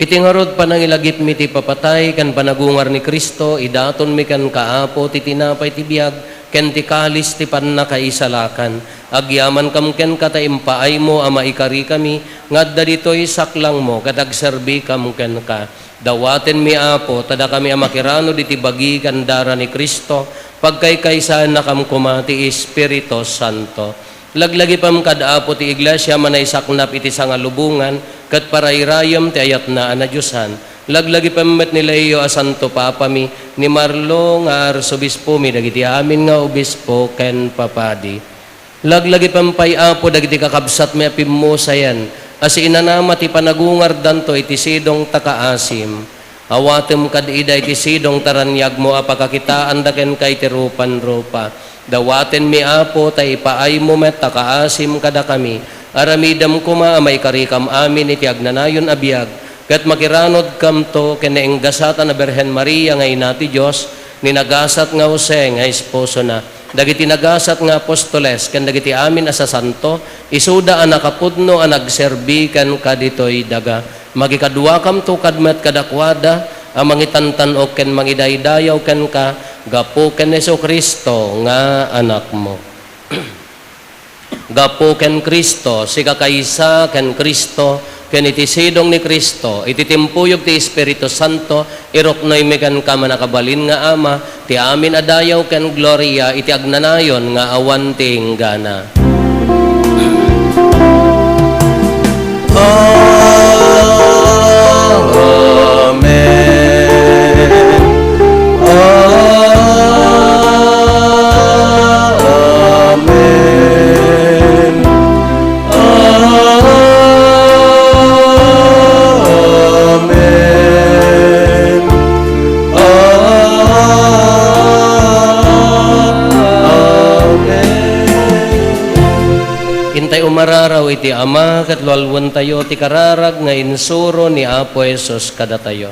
Iti ngarud, panangilagipmi ti ipapatay ken panagungar ni Cristo, idatonmi kenka, Apo, ti tinapay ti biag ken ti kalis ti pannakaisalakan. Agyamankam kenka ta impaaymo a maikarikami nga adda ditoy saklangmo ket agserbikam kenka. Dawatenmi, Apo, ta dakami a makiranod iti bagi ken dara ni Cristo, pagkaykaysaennakam koma ti Espiritu Santo. Laglagipem kad Apo ti Iglesia a manaisaknap iti sangalubongan ket parairayem ti ayatna a nadiosan. Laglagipem met ni Leo a Santo Papami, ni Marlo nga Arsobispomi, dagiti amin nga obispo ken papadi. Laglagipem pay, Apo, dagiti kakabsatmi a pimmusayen a siinanama ti panagungardanto iti sidong ta kaasim. Awatem kad ida iti sidong ta raniagmo a pakakitaanda kenka iti rupan-rupa. Dawatenmi, Apo, ta ipaaymo met a kaasim kadakami. Aramidem koma a maikarikam amin iti agnanayon a biag, ket makiranodkamto ken nainggasatan a Birhen Maria nga Ina ti Dios, ni nagasat nga Jose nga esposona, dagiti nagasat nga apostoles, ken dagiti amin a sasanto, isuda a nakapudno a nagserbi kenka ditoy daga. Makikaduakamto kad met kadakuada a mangitantan-ok ken mangidaydayaw kenka gapu ken Jesu-Cristo nga Anakmo. Gapu ken Cristo, sikakaysa ken Cristo, ken iti sidong ni Cristo, iti timpuyog ti Espiritu Santo, iruknoymi kenka, Mannakabalin nga Ama, ti amin a dayaw ken gloria iti agnanayon nga awan ti inggana. Amen. Amen. Amen. Amen. Intay umararaw iti Ama, ket lualwentayo ti kararag nga insuro ni Apo Jesus kadatayo.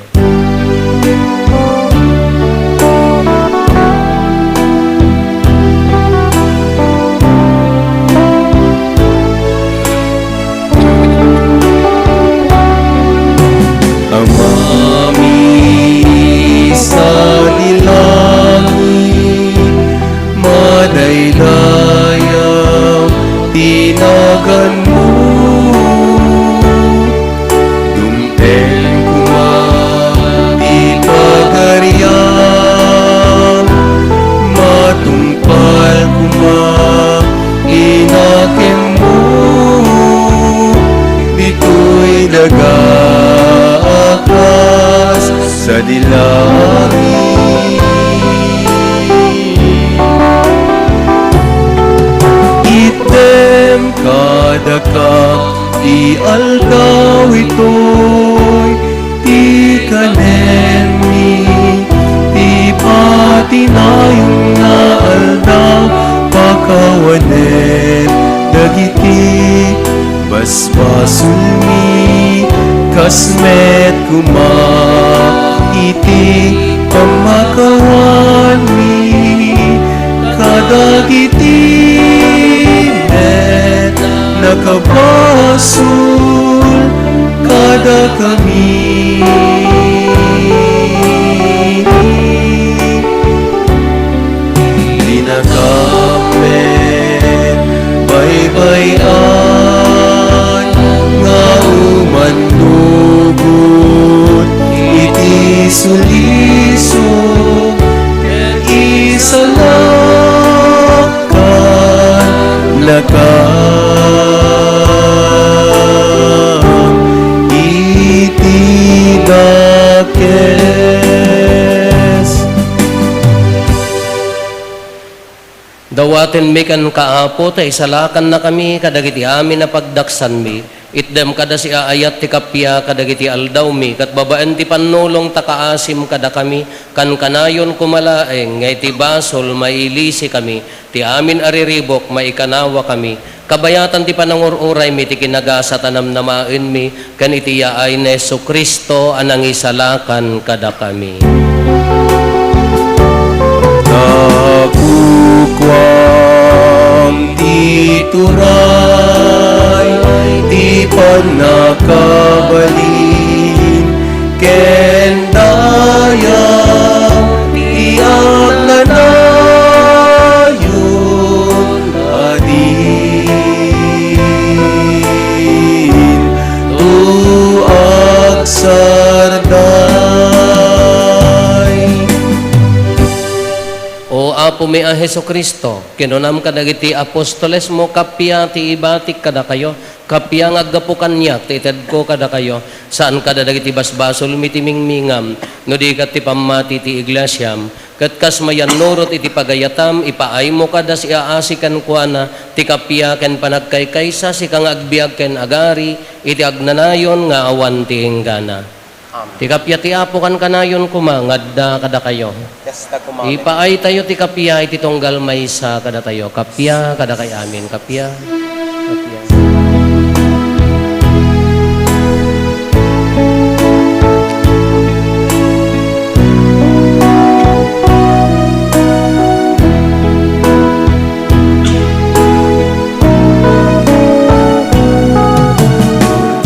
naganmo. Dumteng koma ti pagariam, matungpal koma inakenmo. Ditoy daga a kas sadi langit. Itdem kadakam ti aldaw itoy, ti kanenmi ti patinayon nga aldaw, pakawanem dagiti basbasolmi, kas met koma iti pammakawanmi kadagiti met nakabasol kadakami. Dinakam met baybay-an nga umannugot iti sulisog, isalakan nakam iti dakes. Dawatenmi kenka, Apo, ta isalakannakami kadagiti amin a pagdaksanmi. Itdem kada siaayat ti kappia kadagiti aldawmi, ket babaen ti pannulong ta kaasim kadakami, kankanayon koma laeng nga iti basol mailisikami, ti amin a riribuk maikanawakami. Kabayatan ti panangur-uraymi ti kinagasat a namnamaenmi, ken iti yaay ni Jesu-Cristo a nangisalakan kadakami. Nakukuam ti turay ti pannakabalin ken dayag ti agnanayon a dinto agsarday. O Apomi a Jesu-Cristo, kinunam kadagiti apostolesmo, kappia ti ibatik kadakayo, kappia nga aggapu kaniak ti itedko kadakayo, saan kada dagiti basbasolmi ti mingmingam, no di ket ti pammati ti iglesiam. Ket kas mayannurot iti pagayatam, ipaaymo kada siaasi kenkuana ti kappia ken panagkaykaysa, sika nga agbiag ken agari iti agnanayon nga awan ti inggana. Amen. Ti kappia ti Apo kankanayon koma nga adda kadakayo. Kasta koma. Ipaaytayo ti kappia iti tunggal maysa kadatayo. Kappia kadakay amin. Kappia. Kappia.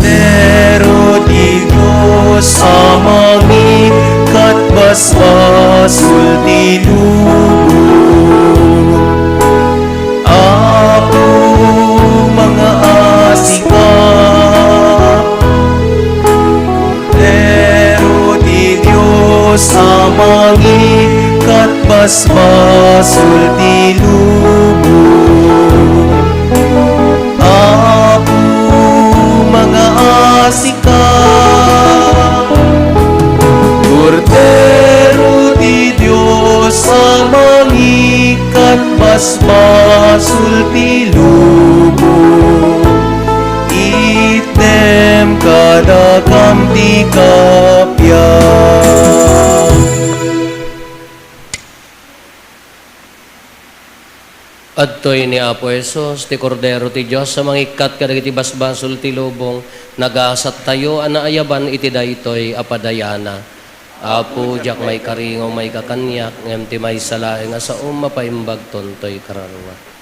Kordero ti Dios a mangikkat basbasol ti lubong. Apo, mangaasika. Kordero ti Dios a mangikkat basbasol ti lubong. Apo, mangaasika. Kordero ti Dios a mangikkat basbasol ti lubong. Itdem kadakam ti kappia. Adtoy ni Apo Jesus, ti Kordero ti Dios a mangikkat kadagiti basbasol ti lubong. Nagasattayo a naayaban iti daytoy a padayana. Apo, diak maikari nga umayka kaniak, ngem ti maysa laeng a saom mapaimbagton toy kararua.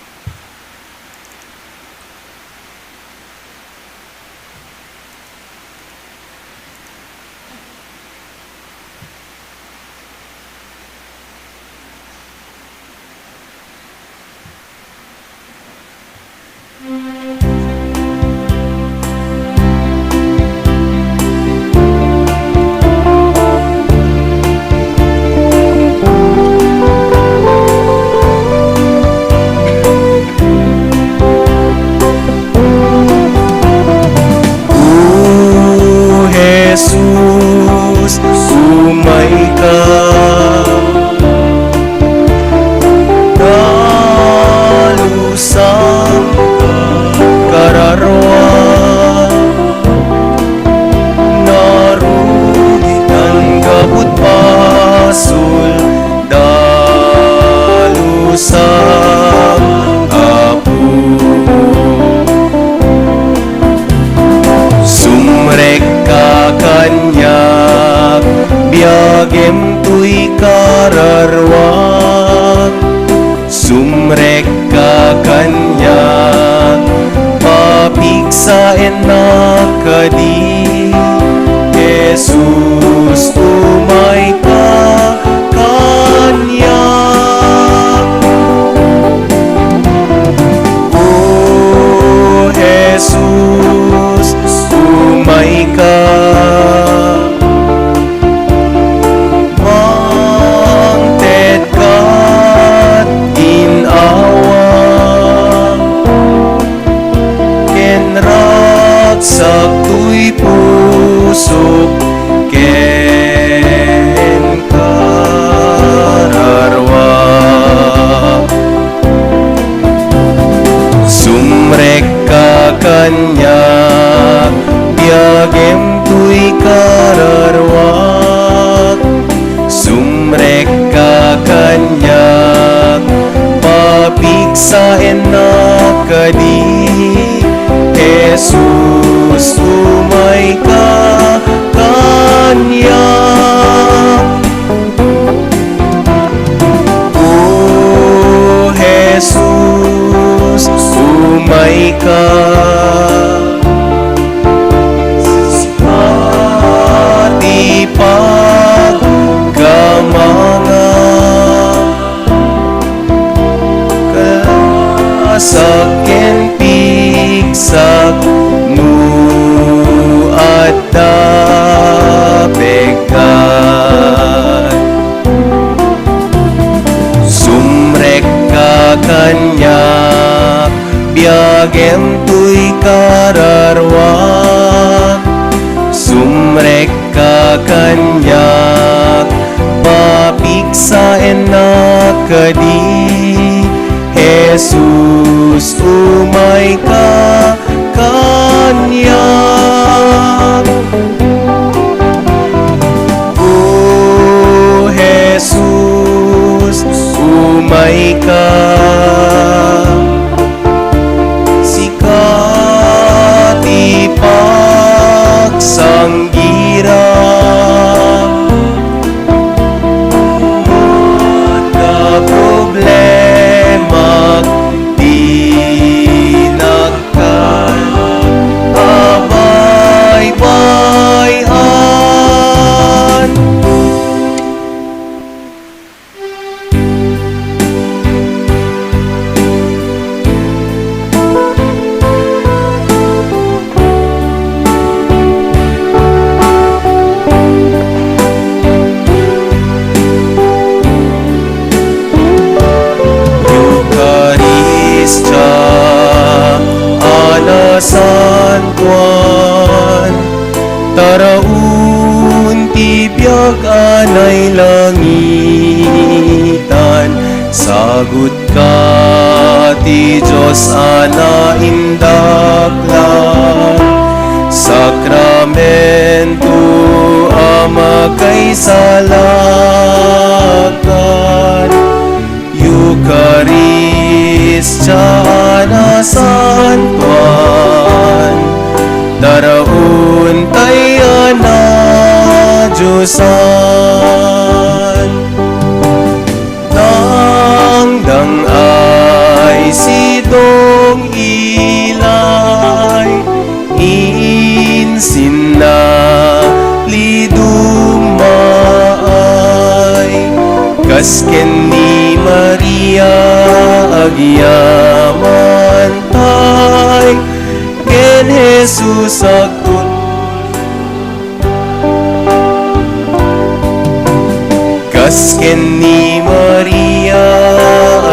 Innak kadi, Jesus, umayka kaniak. O Jesus, umayka. Mangted kad gin-awa, ken ragsak toy pusok ken kararua. Sumrekka kaniak, biagem toy kararuak. Sumrekka kaniak, papigsaennak kadi. Jesus, umayka kaniak. O Jesus, umayka. Sika ti pagkamangak, kalasak ken pigsak no adda pekkat. Sumrekka kaniak, biagem toy kararuak. Sumrekka kaniak, papigsaennak kadi. Jesus, umayka kaniak. O Jesus, umayka. Sika ti pagsanggirak. Adda problemak, dinak abaybay-an. Eukaristia a nasantoan, taraon ti biag a nailangitan, sagut ka ti Dios a naindaklan, sakramento a makaisalakan, Eukaristia a nasantoan, taraon tay a nadiosan. Dangdang-ay, sidong-ilay, insin-na lidumaay. Kas ken ni Maria, agyaman tay ken Jesus agtulnog. Kas ken ni Maria,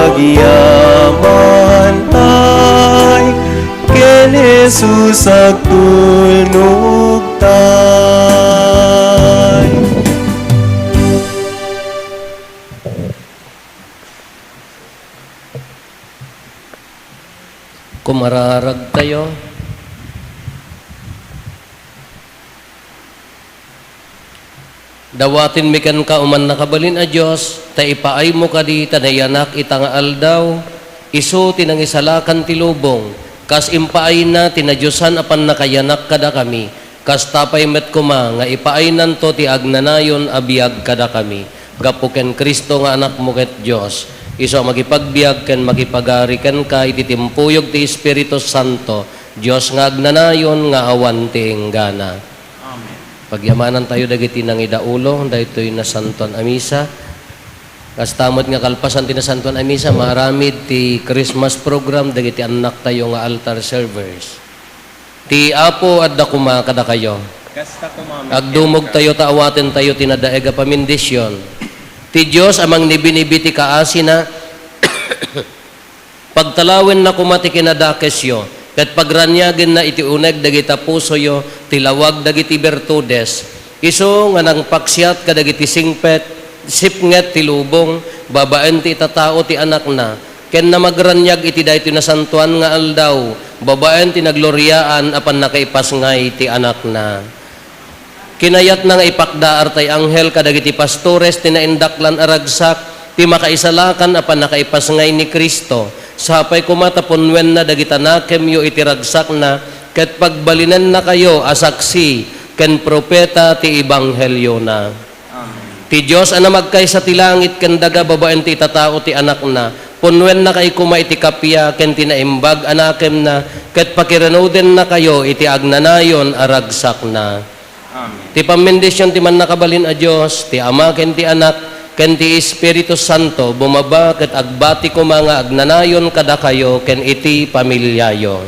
agyaman tay ken Jesus agtulnog tay. Kumararag tayo. Dawatenmi kenka, O mannakabalin a Dios, ta ipaaymo kadi ta nayanak ita nga aldaw, isu ti nangisalakan ti lubong, kas impaayna ti nadiosan a pannakayanak kadakami. Kasta pay met koma nga ipaaynanto ti agnanayon a biag kadakami. Gapu ken Cristo nga Anakmo ket Dios, isu a makipagbiag ken makipagari kenka iti timpuyog ti Espiritu Santo, Dios nga agnanayon nga awan ti inggana. Amen. Pagyamanantayo dagiti nangidaulo daytoy nasantoan a misa. Kasta met nga kalpasan ti nasantoan a misa, maaramid ti Christmas program dagiti annaktayo nga altar servers. Ti Apo adda koma kadakayo. Kasta koma met. Agdumogtayo ta awatentayo ti nadaeg a pamendisyon. Ti Dios a mangnibinibi ti kaasina, pagtalawenna koma ti kinadakesyo, ket pagraniagenna iti uneg dagita pusoyo ti lawag dagiti bertudes. Isu nga nangpaksiat kadagiti singpet, sipnget ti lubong, babaen ti itatao ti Anakna, ken namagraniag iti daytoy nasantoan nga aldaw, babaen ti nagloriaan a pannakaipasngay ti Anakna. Kinayatna nga ipakdaar tay anghel kadagiti pastores ti naindaklan a ragsak ti makaisalakan a pannakaipasngay ni Cristo. Sapay koma ta punnoenna dagita nakemyo iti ragsakna ket pagbalinennakayo a saksi ken propeta ti ebangheliona. Amen. Ti Dios a namagkaysa ti langit ken daga babaen ti itatao ti Anakna, punnoennakayo koma iti kappia ken ti naimbag a nakemna, ket pakirenodennakayo iti agnanayon a ragsakna. Amen. Ti pammendision ti Mannakabalin a Dios, ti Ama ken ti Anak, ken ti Espiritu Santo, bumaba ket agbati koma nga agnanayon kadakayo ken iti familiayo.